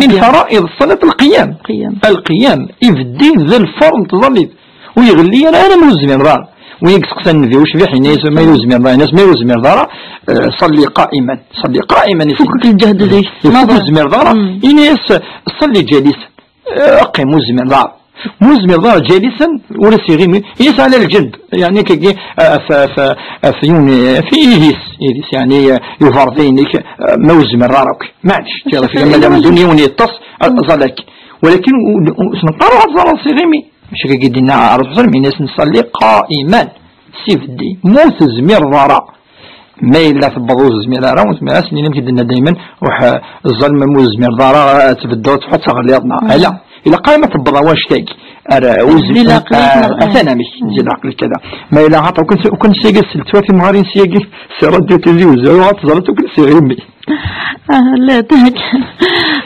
Min fara'iḍ ṣṣalat lqiyam. Lqiyam. Lqiyam, ibeddi d lferḍ n tẓallit. Ur iɣelli ara, ara ma ur tezmireḍ ara. Win i yesteqsan Nnbi, ucbiḥ, yenna-yas, ma ur tezmireḍ ara, yenna-yas, ma ur tezmireḍ ara, eh, ṣalli qa'iman. Ṣalli qa'iman, ifuk lǧehd deg-s. Ifuk ur tezmireḍ ara, yenna-yas, ṣalli ǧalisan. Eh, qqim, ur tezmireḍ ara. Ma ur tezmireḍ ara ǧalisan, ur as-iɣimi, yenna-yas ɛla lǧenb. Yeɛni, kagi, eh, f, f, f yiwen, eh, f idis, idis, yeɛni, eh, yuberḍ-inek, eh, ma ur tezmireḍ ara akk. Maɛlic, ǧǧiɣ-t, ma d amzun yiwen yeṭṭes, eh, ẓalak. Walakin, ur, ur, ur s-neqqar ad tẓaleḍ s iɣimi. Mačči kagi d-yenna Ṛṛasul, yenna-yas, ṣalli qa'iman, s ibeddi, ma ur tezmireḍ ara. Ma yella tewweḍ ur tezmir ara, ur tezmir ara, s-nini amek i d-nenna daymen, ruḥ, eh, ẓẓal, ma ur tezmireḍ ara, ad tbeddeḍ, ad truḥ ad teɣliḍ, neɣ ala. Ilaq ara ma tewweḍ ar wannect-agi, ar, eh, ur tezmir, atan amek, ǧǧi leɛqel-ik kada. Ma yella xaṭer, ur kun-, ur kun-sigi sseltwa timɣarin syagi, si Radio Tizi Uzzu, ad teẓreḍ ur kun-s iɣimi. Ah, la, tak.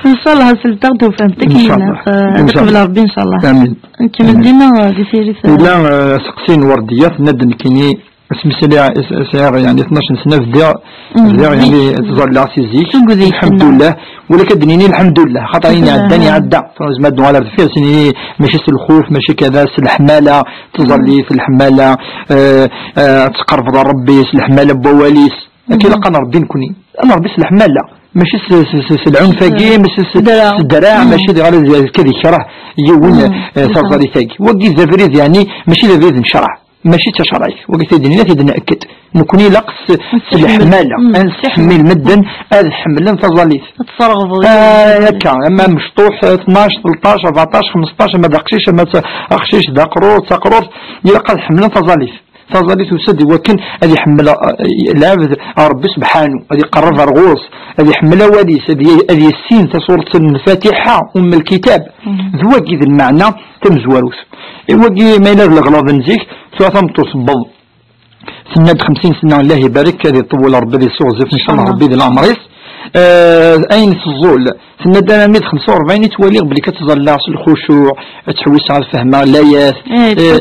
Ncallah selteɣ tufamt akken ilaq. Ncallah. Ad iqbel Ṛebbi, ncallah. Amin. Nkemmel dima, eh, di tiri. Yella, eh, aseqsi n Werdiya, tenna-d nekkini, asmi sliɣ, s-, sɛiɣ, yeɛni, tnac n sna, bdiɣ, bdiɣ, yeɛni, ttẓallaɣ si zik. Lḥemdullah. Wala kan ad d-nini lḥemdullah, xaṭer ayen iɛeddan iɛedda. Nezmer ad nuɣal ar deffir, s-nini mačči s lxuf, mačči kada, s leḥmala, ttẓallit, leḥmala, eh, eh, ad tqerbeḍ ar Ṛebbi s leḥmala n wawal-is. Akka ilaq ad nṛebbi nekkni. Ad nṛebbi s leḥmala. Mačči s, s, s, s lɛunf-agi, mačči s, s ddreɛ, mačči d ɣer ad, ad k-ad ikreh yiwen, eh, taẓallit-agi. Wagi d abrid, yeɛni, mačči d abrid n ccreɛ. Mačči d tacerɛit. Wagi t-id-nini, t-id-nekked. Nekkni ilaq s, s leḥmala. Ad nseḥmil medden ad ḥemmlen taẓallit. Ad tesreɣbeḍ. Ah, akka, ama mecṭuḥ, eh, tnac, tleṭṭac, rbeɛṭac, xmesṭac, ama d aqcic, ama d aqcic, d aqrur, d taqrurt, ilaq ad ḥemmlen taẓallit. Taẓallit tusa-d i wakken ad iḥemmel, eh, lɛebd Ṛebbi sebḥanu, ad iqerreb ar ɣur-s, ad iḥemmel awal-is, ad y-, ad yissin tasuret n Lfatiḥa, Umm Lkitab. D wagi d lmeɛna tamezwarut. I wagi, ma yella d leɣlaḍ n zik, tura tameṭṭut tewweḍ, tenna-d xemsin sna, Allah ibarek, ad iṭewwel Ṛebbi ad issiɣzif, ncallah, Ṛebbi di leɛmer-is. Eh, ayen teẓẓul, tenna-d armi d xemsa u rebɛin i ttwaliɣ belli kan ttẓallaɣ s lxucuɛ, ttḥewwiseɣ ad fehmeɣ layat. Eh,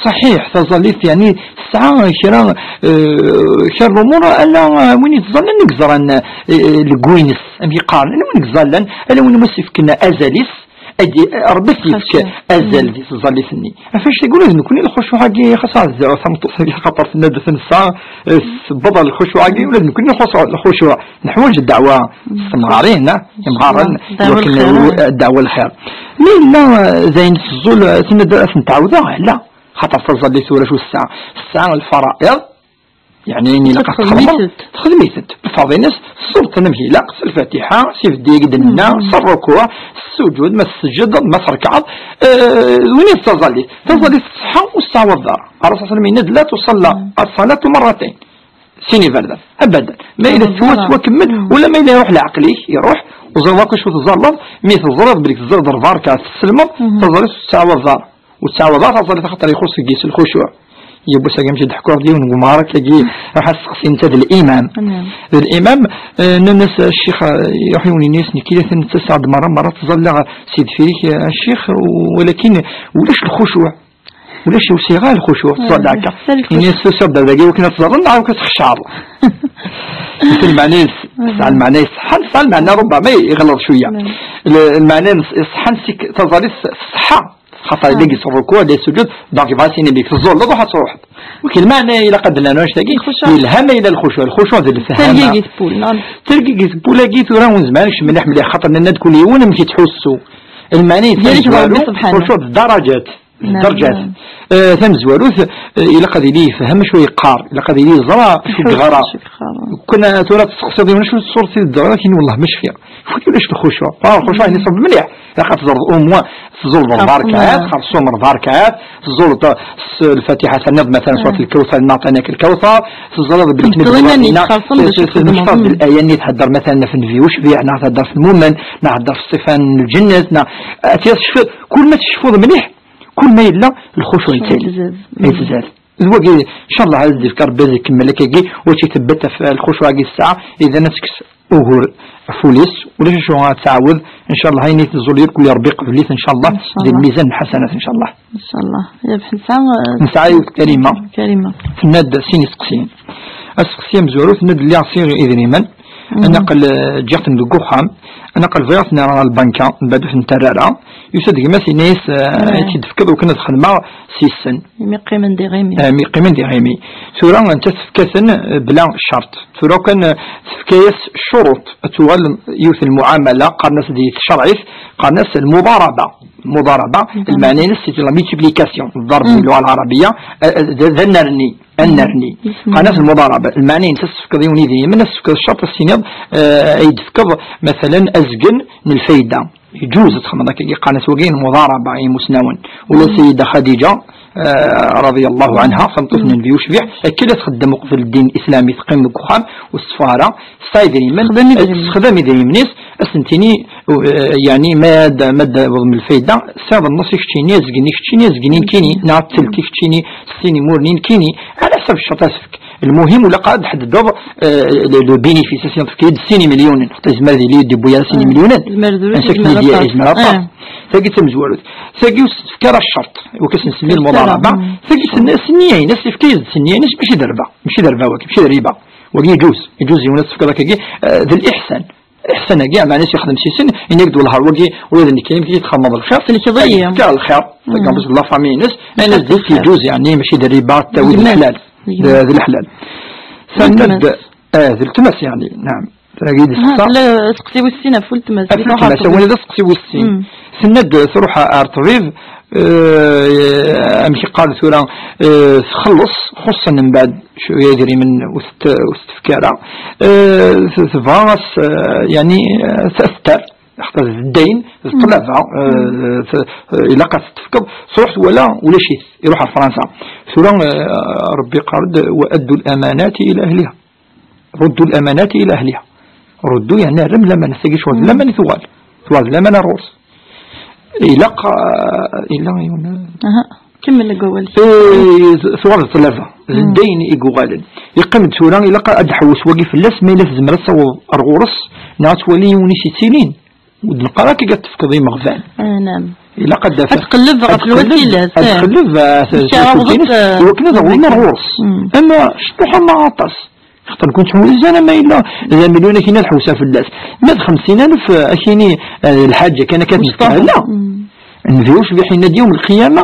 ṣaḥiḥ, taẓallit, yeɛni, tesɛa kra, eh, kra n lumuṛ, ala, eh, win yettẓallan i yeẓran, eh, deg win-is, amek i qqaren, ala win yettẓallan, ala win i as-ifken azal-is, Agi, Ṛebbi ad s-yefk azal di tẓallit-nni. Ɣef wannect-agi ula d nekkni lxucuɛ-agi, xas ad tezreɛ tameṭṭut-agi, xaṭer tenna-d atan ssaɛa, eh, tewweḍ ɣer lxucuɛ-agi, ula d nekkni nxuṣṣ lxucuɛ. Neḥwaǧ ddeɛwa s temɣarin, ah, imɣaren, ddeɛwa n lxir. Ma yella, eh, d ayen teẓẓul, eh, tenna-d ad ten-tɛawdeɣ, ala. Xaṭer taẓallit ulac ur tesɛa, tesɛa lfara'iḍ, Yeɛni ayen ilaq ad txedmeḍ, texdem-itent. Lferḍ-ines, ṣṣuṛt amek ilaq, s Lfatiḥa, s ibeddi i d-nenna, s ṛṛukuɛ, s ssuǧud, ma tesǧedeḍ, ma trekɛeḍ, eh, d win i d taẓallit. Taẓallit tṣeḥḥa ur tettɛawadeḍ ara. Ṛṛasul ṣalla Llahu ɛalayhi wa sallam yenna-d, la tuṣalla ṣṣalatu marratayn. Sin iberdan. Abadan. Ma yella tettwattwakemmel, wala ma yella iruḥ leɛqel-ik, iruḥ, ur ẓriɣ akk acu teẓẓalleḍ, mi teẓriḍ belli teẓẓiḍ lbarka, tesselmeḍ, taẓallit ur tettɛawadeḍ ara. Ur tettɛawadeḍ ara taẓallit axaṭer ixuṣ deg-s lxucuɛ. Yiwwas-agi amek i d-ḥkuɣ d yiwen n umɣar-agi, ruḥ ad tseqsi netta d limam. D limam, eh, nnan-as, "A ccix, eh, iruḥ yiwen yenna-as, nekki d netta sɛad merra merra ttẓallaɣ si deffir-ik, eh, a ccix, walakin ulac lxucuɛ." Ulac, ur sɛiɣ ara lxucuɛ, ttẓalla akka. Ini-as tusiḍ-d ar dagi wakken ad tẓalleḍ neɣ wakken ad txecɛeḍ? Lmeɛna-ines, tesɛa lmeɛna iṣeḥḥan, tesɛa lmeɛna rubbama iɣelleḍ cwiya. L-, lmeɛna-ines iṣeḥḥan seg taẓallit tṣeḥḥa. Xaṭer yella deg-s rrukuɛ, yella sujud, donc yebɣa ad s-yini belli teẓẓulleḍ, ruḥ ad truḥeḍ. Wek lmeɛna ilaq ad d-nernu annect-agi, yelha ma yella lxucuɛ, lxucuɛ d lefhama. Tergigit n wul, non? Tergigit n wul-agi tura ur nezmir ad nekcem mliḥ mliḥ, xaṭer nenna-d kul yiwen amek yettḥussu. Lmeɛna-ines tamezwarut, lxucuɛ d ddarajat. Ddarajat. Eh, tamezwarut, eh, ilaq ad yili yefhem acu yeqqar, ilaq ad yili yeẓra acu yeɣra. Kna tura testeqsiḍ yiwen acu tṣuṛt i d-teɣriḍ, ad k-yini wellah ma cfiɣ. Ulac lxucuɛ. Ah, lxucuɛ-nni ṣṣeb mliḥ. Ilaq ad teẓreḍ au moins, tẓulleḍ lbarkat, xerṣum lbarkat, tẓulleḍ s-, lfatiḥa, tenniḍ matalan surat lkawthar, inna aɛṭaynak lkawthar, teẓriḍ belli tmecṭaḍ d laya-nni thedder matalan ɣef nnbi ucbiɛ, neɣ thedder ɣef lmumen, neɣ thedder ɣef ṣṣifa n lǧennet, neɣ, ad tecfiḍ, kul ma tecfuḍ mliḥ, kul ma yella lxucuɛ yettali. Yetzad. D wagi, ncallah, ad d-yefk Rebbi ad ikemmel akkagi, wacci tebbat ɣef lxucuɛ-agi tesɛa, idan ad tekkes ugur ɣef wul-is, ulac acu ad tɛawed, ncallah, ayen i teẓẓul irkul Rebbi iqbel-it, ncallah, di lmizan n lḥasanat, ncallah. Ncallah. Yebḥa nesɛa, eh, nesɛa yiwet Karima. Karima. Tenna-d sin iseqsiyen. Aseqsi amezwaru, tenna-d lliɣ sɛiɣ idrimen, ad naqel, eh, ǧǧiɣ-ten deg uxxam, ad naqel bɣiɣ ad ten-rreɣ ɣer lbanka, mbeɛd ur ten-terri ara. Yusa-d gma-s, yenna-yas, eh, ad tt-id-tefkeḍ, ukan ad xedmeɣ s yissen. Imi qqimen d iɣimi. Eh, imi qqimen d iɣimi. Tura, anta tefka-ten, eh, bla ccerṭ. Tura kan, eh, tefka-yas ccuruṭ, ad tuɣal yiwet n lmuɛamala, qqaren-as di tcerɛit, qqaren-as lmuḍaraba. Lmuḍaraba, lmeɛna-ines, c'est la multiplication. Ḍḍerb di lluɣa lɛarabiya, eh, eh, d, d annerni. Annerni. Qqaren-as lmuḍaraba. Lmeɛna-ines, ad s-tefkeḍ yiwen idrimen, ad s-tefkeḍ ccerṭ, ad s-tiniḍ, eh, ad yi-d-tefkeḍ, matalan, azgen n lfayda. Yeǧuz ad txedmeḍ akkagi, qqaren-as wagi n lmuḍaraba i imusnawen. Ula Sayyida Xadiǧa, eh, radiyallahu anha, tameṭṭut n Nnbi ucbiḥ, akka i la txeddem uqbel ddin islami, teqqim deg uxxam, ur tetteffeɣ ara, tesɛa idrimen, texdem idrimen-is, ad sen-tini, eh, yeɛni, ma d, ma d-tewwḍem lfayda, tesɛiḍ nneṣ i keččini, azgen i keččini, azgen i nekkini, neɣ ttelt i keččini, settin imurni nekkini, ɛla ḥsab ccerṭ ad tefk. Lmuhim, ur ilaq ad d-tḥeddeḍ, eh, le, le bénéfice, ad s-tefkiḍ sin imelyunen. Xaṭer yezmer ad yili ur d-yewwi ara sin imelyunen. Yezmer drus, ansa yezmer aṭas. Yezmer aṭas. Tagi d tamezwarut. Tagi ur s-tefka ara ccerṭ. Iwakken ad s-nsemmi lmuḍaraba. Tagi s-, s nniya-ines, tefka-yas-d s nniya-ines, mačči d rrba. Mačči d rrba wagi, mačči d riba. Wagi yeǧuz. Yeǧuz yiwen ad s-tefkeḍ akkagi, eh, d liḥsan. Iḥsan-agi, ɛmani s-yexdem s issen, yenna-k-d wellah wagi, ula d nekk, amek i txedmeḍ lxir? Tselkeḍ-iyi. Tefka lxir, tagambuẓt d la famille-ines, ayen as-d-yefk yeǧuz, yeɛni, mačči d rriba, tawi d leḥlal. D, d leḥlal. Tenna-d, eh, d letma-s, yeɛni, naɛam. Tagi d sexsa. Tella teqsi wis sin ɣef weltma-s. Ɣef weltma-s, awal d aseqsi wis sin. Tenna-d truḥ ar ṭṭbib, eh, amek iqqar tura, eh, txelleṣ, xuṣṣen mbeɛd cwiya idrimen ur tt-, ur tt-tefka ara. Eh, t-, tebɣa as, eh, yeɛni, eh, t-, ad t-terr, xaṭer d ddayen, d ṭṭlaba, eh, t-, eh, ilaq ad t-tefkeḍ, truḥ twala ulac-it, iruḥ ar Fransa. Tura, eh, Rebbi iqqar-d: "وأدوا الأمانات إلى أهلها." Ruddu l-amanati ila ahliha. Ruddu, yeɛni rrem lamanat. Tagi ccɣel d laman i tuɣal. Tuɣal d laman ar ɣur-s. Ilaq, ah, illa yiwen. Aha. Kemmel deg wawal. Eh, tuɣal d ṭṭlaba. D ddayen i yuɣalen. Yeqqim-d tura, ilaq ad d-ḥewwes wagi fell-as, ma yella tezmer ad taweḍ ar ɣur-s, neɣ ad twali yiwen i s-yettilin. Ur d-neqqar akka ad tefkeḍ imeɣban. Ah, naam. Ilaq ad d-taf-, ad tqelleb ɣef lwasilat, ad tqelleb, ah, s-, s-, iwakken ad awḍen ar ɣur-s. Ama cṭuḥ ama aṭas. Xaṭer nekk ur nettḥewwis ara ma yella d amelyun akini ad ḥewseɣ fell-as. Ma d xemsin alef, eh, akini, eh, lḥaǧa kan akka testahel. Nnbi ucbiḥ yenna-d yawm lqiyama,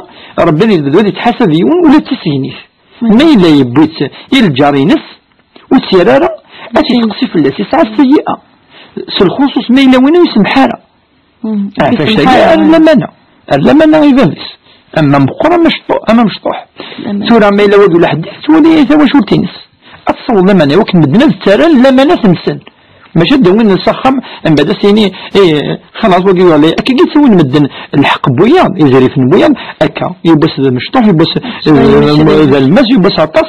Rebbi ad yebdu ad yettḥasab yiwen ula d tisegnit. Ma yella yewwi-tt i lǧar-ines, ur tt-yerra ara, ad t-yesteqsi fell-as, yesɛa sseyyi'a. S lxuṣuṣ ma yella win ur isemmeḥ ara. Ah, ɣef wannect-agi, ar lamana. Ar lamana i bab-is. Ama meqqer, ama mecṭuḥ, ama mecṭuḥ. Tura, ma yella wagi ulaḥedd, tettwali tawacult-ines. Ad tessawḍ lamana, i wakken medden ad ttarran lamanat-nsen. Maca ad d-awin s axxam, mbeɛd ad s-yini, eh, Xalaṣ, wagi yuɣal akka i ttawin medden lḥeqq n wiyaḍ, izrifen n wiyaḍ, akka, yiwwas d amecṭuḥ, yiwwas, eh, d almas, yiwwas aṭas,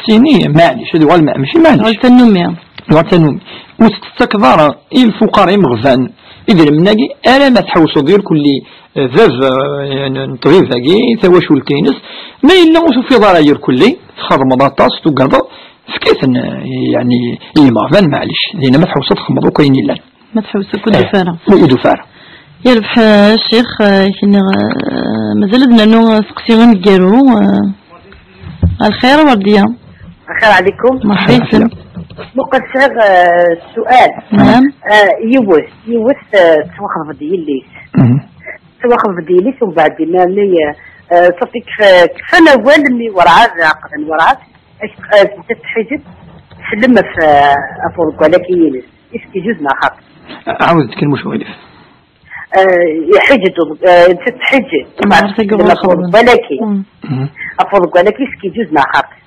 sini, maɛlic, ad yuɣal ma-, mačči maɛlic. Yuɣal tannumi. Yuɣal tannumi. Ur tettakeḍ ara i lfuqara imeɣban idrimen-agi, ara ma tḥewṣeḍ irkelli, eh, bab, eh, n ṭṭbib-agi, tawacult-ines, ma yella ur tufiḍ ara irkelli, txedmeḍ aṭas, tugadeḍ, efk-iten, eh, yeɛni, i yimeɣban, maɛlic. Dinna ma tḥewṣeḍ txedmeḍ akk ayen yellan. Ma tḥewṣeḍ akk ur d-tufi ara. Eh, ur d-tufi ara. Yerbeḥ, eh, ccix, eh, kini, eh, mazal ad nernu aseqsi aneggaru, eh, lxir, Werdiya. الخير عليكم. مرحبا يسلم. Muqel sɛiɣ, eh, sual. نعم. Eh, yiwet, yiwet, eh, tettwaxḍeb-d yelli-s. Mhm. Tettwaxḍeb-d yelli-s, umbeɛd imir-nni, eh, eh, ṣafi kf-, kfan awal-nni, werɛad ɛeqden, werɛad, eh, eh, tettḥiǧeb, tsellem ɣef, eh, ɣef uḍeggal-agi-ines. Est-ce que يجوز neɣ xaṭi? Ɛawed-d kan, muc ɣilif. Eh, iḥiǧ-d, eh, tettḥiǧ. Temɣer tagi ɣur-s xeḍben. Balaki. Mm. Mhm. Ɣef uḍeggal-agi, est-ce que يجوز neɣ xaṭi?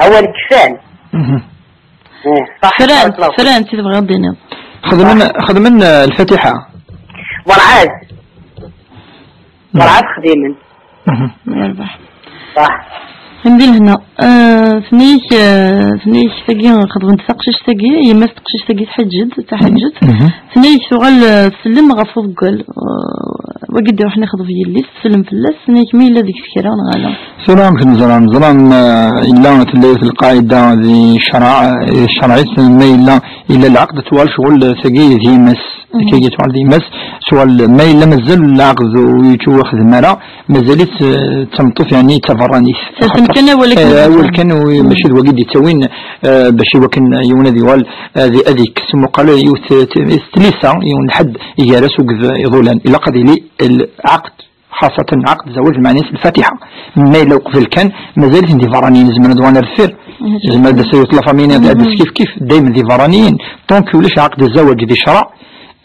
Awal kfan. Mhm. Eh, صح، فرانت، بارك الله فيك. فرانت، إذا بغيت ديني. خدمنا، خدمنا الفاتحة. Werɛad. Mhm. Werɛad xdimen. Mhm. Yerbeḥ. صح. Anda lehna. Eh, tenna-yak, eh, tenna-yak tagi xeḍbent taqcict-agi, yemma-s teqcict-agi tḥeǧǧet, taḥeǧǧet. Mhm. Tenna-yak tuɣal, eh, tsellem ɣef uḍeggal. Eh, wagi d-iruḥen ixḍeb yelli-s, tsellem fell-as, tenna-yak ma yella deg-s kra neɣ ala. Tura amek neẓra? Neẓra, eh, yella tella yiwet lqaɛida di ccreɛ, eh, ccerɛit, ma yella, yella lɛeqd, tuɣal ccɣel tagi d yemma-s. Mhm. Akka i tuɣal d yemma-s, tuɣal ma yella mazal lɛeqd ur yettwaxdem ara, mazal-itt, eh, d tameṭṭut, yeɛni d taberranit. Tersem kan awal akken, eh, awal kan, u-, mhm, mačči d wagi d-ittawin, eh, bac i wakken yiwen ad yuɣal, eh, ad, ad yekkes, muqal yiwet, eh, t-, tlisa, yiwen lḥedd gar-as akked iḍulan. Ilaq ad yili lɛeqd, xaṣṣatan lɛeqd zawaǧ, lmeɛna-s lfatiḥa. Ma yella uqbel kan, mazal-iten d iberraniyen, zemren ad uɣalen ar deffir. Mhm. Zemren ad d-tas yiwet la famille ad, ad, mhm, d-skifkif, daymen d iberraniyen. Donc ulac ɛeqd zawaǧ di ccreɛ,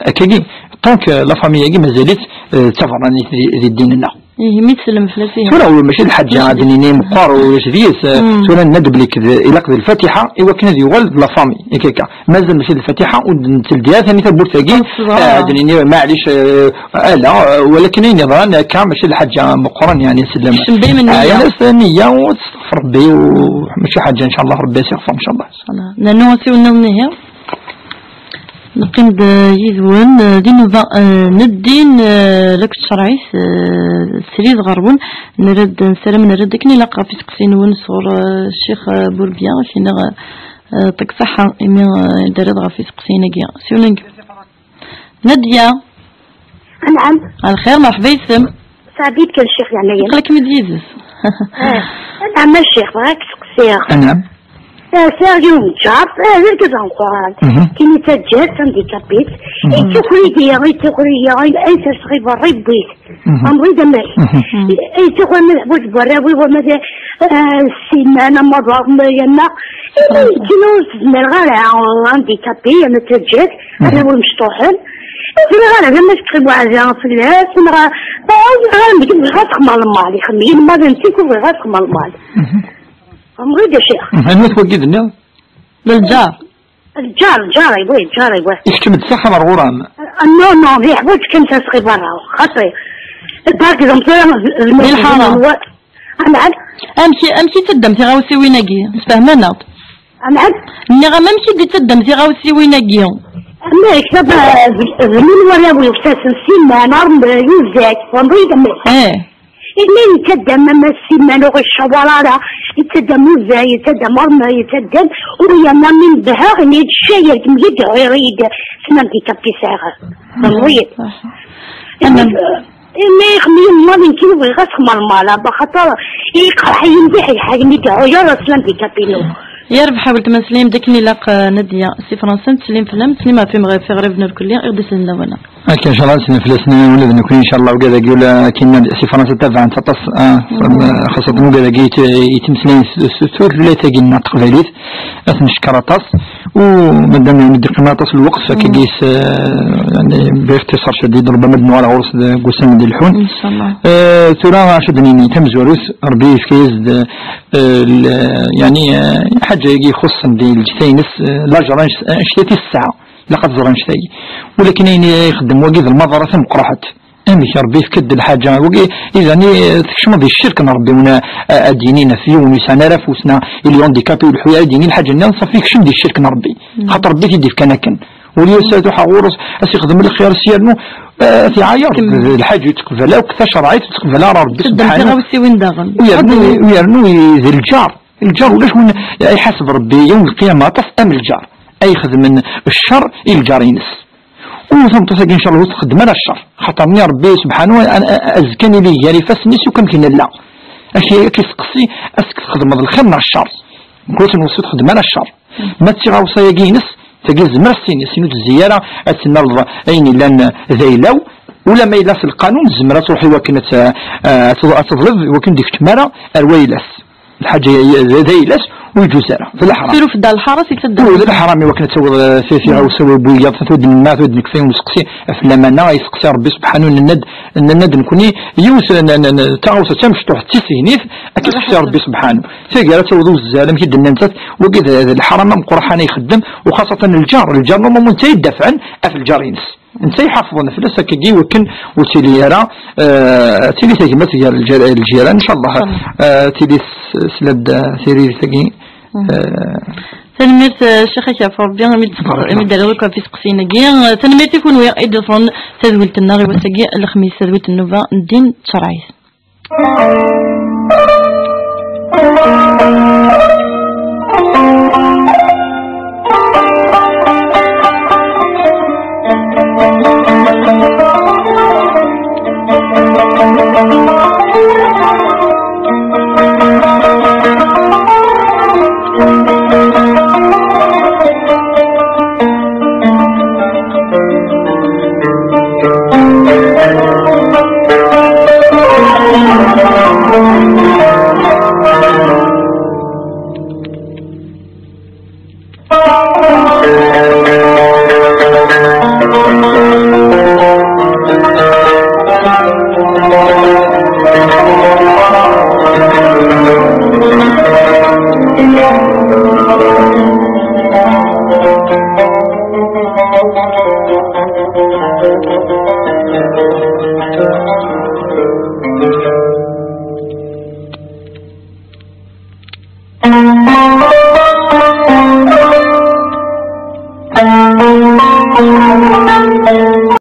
akkagi, tant que la famille-agi mazal-itt, eh, d taberranit di, di ddin-nneɣ. Ihi mi tsellem fell-as, ihi. Tura, ur, mačči d lḥaǧa, mačči d, ad d-nini meqqar ulac deg-s, eh, mm, tura nenna-d belli k-, ilaq d lfatiḥa i wakken ad yuɣal d la famille, akka akka. Mazal mačči d lfatiḥa, ur d-netteldi ara tani tawwurt-agi, eh, ad d-nini, maɛlic, eh, ala, eh, walakin ayen yeḍran akka, mačči d lḥaǧa meqqren, yeɛni, sellem. Kcem daymen nniya. Ah, yeɛni, s nniya, u testeɣfer Rebbi, u mačči ḥaǧa, ncallah, Rebbi ad s-iɣfer, ncallah. Nernu asiwel nniḍen ihi. Neqqim-d, eh, yid-wen, eh, di nnuba, eh, n ddin, eh, la k-tcerɛit, eh, srid ɣer-wen. Nerra-d, nessaram nerra-d akken ilaq ɣef iseqsiyen-nwen sɣur, eh, Ccix, eh, Burbiya, akken, eh, ṭṭik ṣaḥḥa, imi, eh, nerra-d ɣef iseqsiyen-agi. Siwel-, Nadia. Anɛam. Lxir, merḥba yis-m. Sɛeddi-d kan ccix yeɛnayen. Aql-ikem-id yid-s. Eh, anɛam a ccix, bɣiɣ ad k-seqsiɣ. Anɛam. Eh, sɛiɣ yiwen n ǧar, eh, d argaz ameqqran. Mhm. Tin i d taǧǧalt, handicapit. Mhm. Yettaker-iyi, yettaker-iyi, ay, ay serseɣ i berra, yewwi-t. Mhm. Amɣid amek. Mhm. Ay, yettaker ma teḥwaǧ berra, wi, wa, ma d, eh, ssiman, amaḍar, ma yerna. Imi yekken ur tezmireɣ ara, handicapé, yerna d taǧǧalt, mhm, arraw imecṭuḥen. Ur ẓriɣ ara d amek teqqim weɛda fell-as, neɣ, ur ẓriɣ ara, bɣiɣ ad xedmeɣ lmal, ixemmem-iyi lmal n zik, ur bɣiɣ ad xedmeɣ lmal. Mhm. Tfehmeḍ-iyi-d a ccix? Mhm. Anwa-t wagi d-nniḍ? D lǧar. Lǧar, lǧar, aywa, lǧar, aywa. Ikcem-d s axxam ar ɣur-m? Ah, non, non, yeḥwaǧ kan tasɣi berra, xaṭi. Par exemple, di lḥara. Anɛam? Amek, amek i teddam tiɣawsiwin-agi? Sfehmem-aneɣ-d. Anɛam? Nniɣ-am, amek i d-teddam tiɣawsiwin-agi? Amek, d, d min warraw-iw, ttasen simmal, armay, uzak, tfehmeḍ-iyi-d amek? Eh. Imi yettaddam ama simmal ur ɣ-icawaṛ ara, yettaddam uzay, yettaddam armay, yettaddam, u yerna mi nebha, ini-d ccay, yerkem-iyi-d, ɣir-iyi-d, s handicap i sɛiɣ. Tfehmeḍ-iyi-d? Imi, imi ixemmem-iyi lmal, nekk ur bɣiɣ ad xemmeɣ lmal, axaṭer iqerḥ-iyi mliḥ, iḥagem-iyi-d, ɣir s handicap-inu. Yerbeḥ a weltma, teslim-d akken ilaq, eh, Nadia, si Fransa, teslim fell-am, teslim ɣef imeɣ-, ɣef iɣriben irkelli, i ɣ-d-isellen lawan-a. Akka, ncallah, ad neslen fell-asen ula d nekni, ncallah, ugad-agi ula akken si Fransa tabaɛen-t aṭas, ah, xaṣṣatan ugad-agi yet-, yettmeslayen s, s, s tutlayt-agi-nneɣ taqbaylit, ad ten-neckeṛ aṭas, u madam mi d-iqqim aṭas n lweqt, akkagi s, eh, yani, bɣiɣ ixtiṣar cadidan, rubbama ad nuɣal ɣur-s deg wussan d-ileḥḥun. Ncallah. Eh, tura, acu d-nini, tamezwarut, Rebbi yefka-yas-d, eh, l-, yani, eh, lḥaǧa-agi ixuṣṣen di lǧetta-ines, eh, lajer anect-, anect-a i tesɛa. Ilaq ad ẓren ccetay. Walakin ayen ixeddem wagi d lmaḍara tameqqraḥet. Amek Ṛebbi yefka-d lḥaǧa wagi, idan, eh, tekcmeḍ di ccirk n Ṛebbi, win a, a, ad d-yinin ɣef yiwen ur yesɛan ara afus, neɣ ili handicapé, ur ileḥḥu ara, ad d-yini lḥaǧa-nni, ṣafi yekcem di ccirk n Ṛebbi. Xaṭer Ṛebbi i t-id-yefkan akken. Ur yas ad iruḥ ɣur-s, ad s-ixdem lxir, s yernu, eh, ad t-iɛayer. Kemmel. D lḥaǧa ur teqbel akk tacerɛit, ur teqbel ara Ṛebbi. Txeddem subḥanahu. Tiɣawsiwin daɣen. U yernu, u yernu i-, d lǧar. Lǧar ulac win ay iḥaseb Ṛebbi yawm lqiyama aṭas am lǧar. Ay ixedmen ccer i lǧar-ines. U tameṭṭut-agi, ncallah, ur txeddem ara ccer. Xaṭer-nni Ṛebbi subḥanahu, a-, a-, azekka ad nili gar ifassen-is akk amek nella. Ak-, ak-isteqsi, est-ce que txedmeḍ lxir neɣ ccer? Nekk ur txeddem ara ccer. Ma d tiɣawsa-agi-ines, tagi tezmer ad s-tini, sin ur tezzi ara ad tennaleḍ ayen yellan d ayla-w, ula ma yella s lqanun, tezmer ad truḥ i wakken ad t-, ad t-, ad teḍleb i wakken ur d-ikeččem ara ar wayla-s. Lḥaǧa d, d ayla-s ur yeǧuz ara, d leḥram. Suref da lḥaṛa si tadda. Ur, d leḥram i wakken ad tawiḍ, eh, ti-, tiɣawsa bu wiyaḍ, tura d-nemma, tura d-nekfa yiwen useqsi ɣef lamana, yesteqsi Ṛebbi subḥanu, nenna-d, nenna-d nekni, yiwet n, n, n, n taɣawsa d tamecṭuḥt d tisegnit, ad k-isteqsi Ṛebbi subḥanu. Tagi ara tawiḍ uzzal, amek i d-nnan nettat, wagi d, d leḥram ameqqran ay ixeddem, u xaṣatan lǧar, lǧar normalement netta i d-dafɛen ɣef lǧar-ines. Netta iḥafḍen fell-as akkagi wakken ur tili ara, eh, tili tagmat gar lǧir-, lǧiran, ncallah. Ncallah. Eh, tili s-, slad, eh, tiririt-agi. Mhm. Eh, tanemmirt, eh, Ccix, ak ɣef Ṛebbi, imi d-, barakallah, imi d-terriḍ akk ɣef iseqsiyen-agi. Eh, tanemmirt i kunwi i d-iḍefren tadwilt-nneɣ i wass-agi, lexmis, tadwilt n nnuba n ddin d tcerɛit.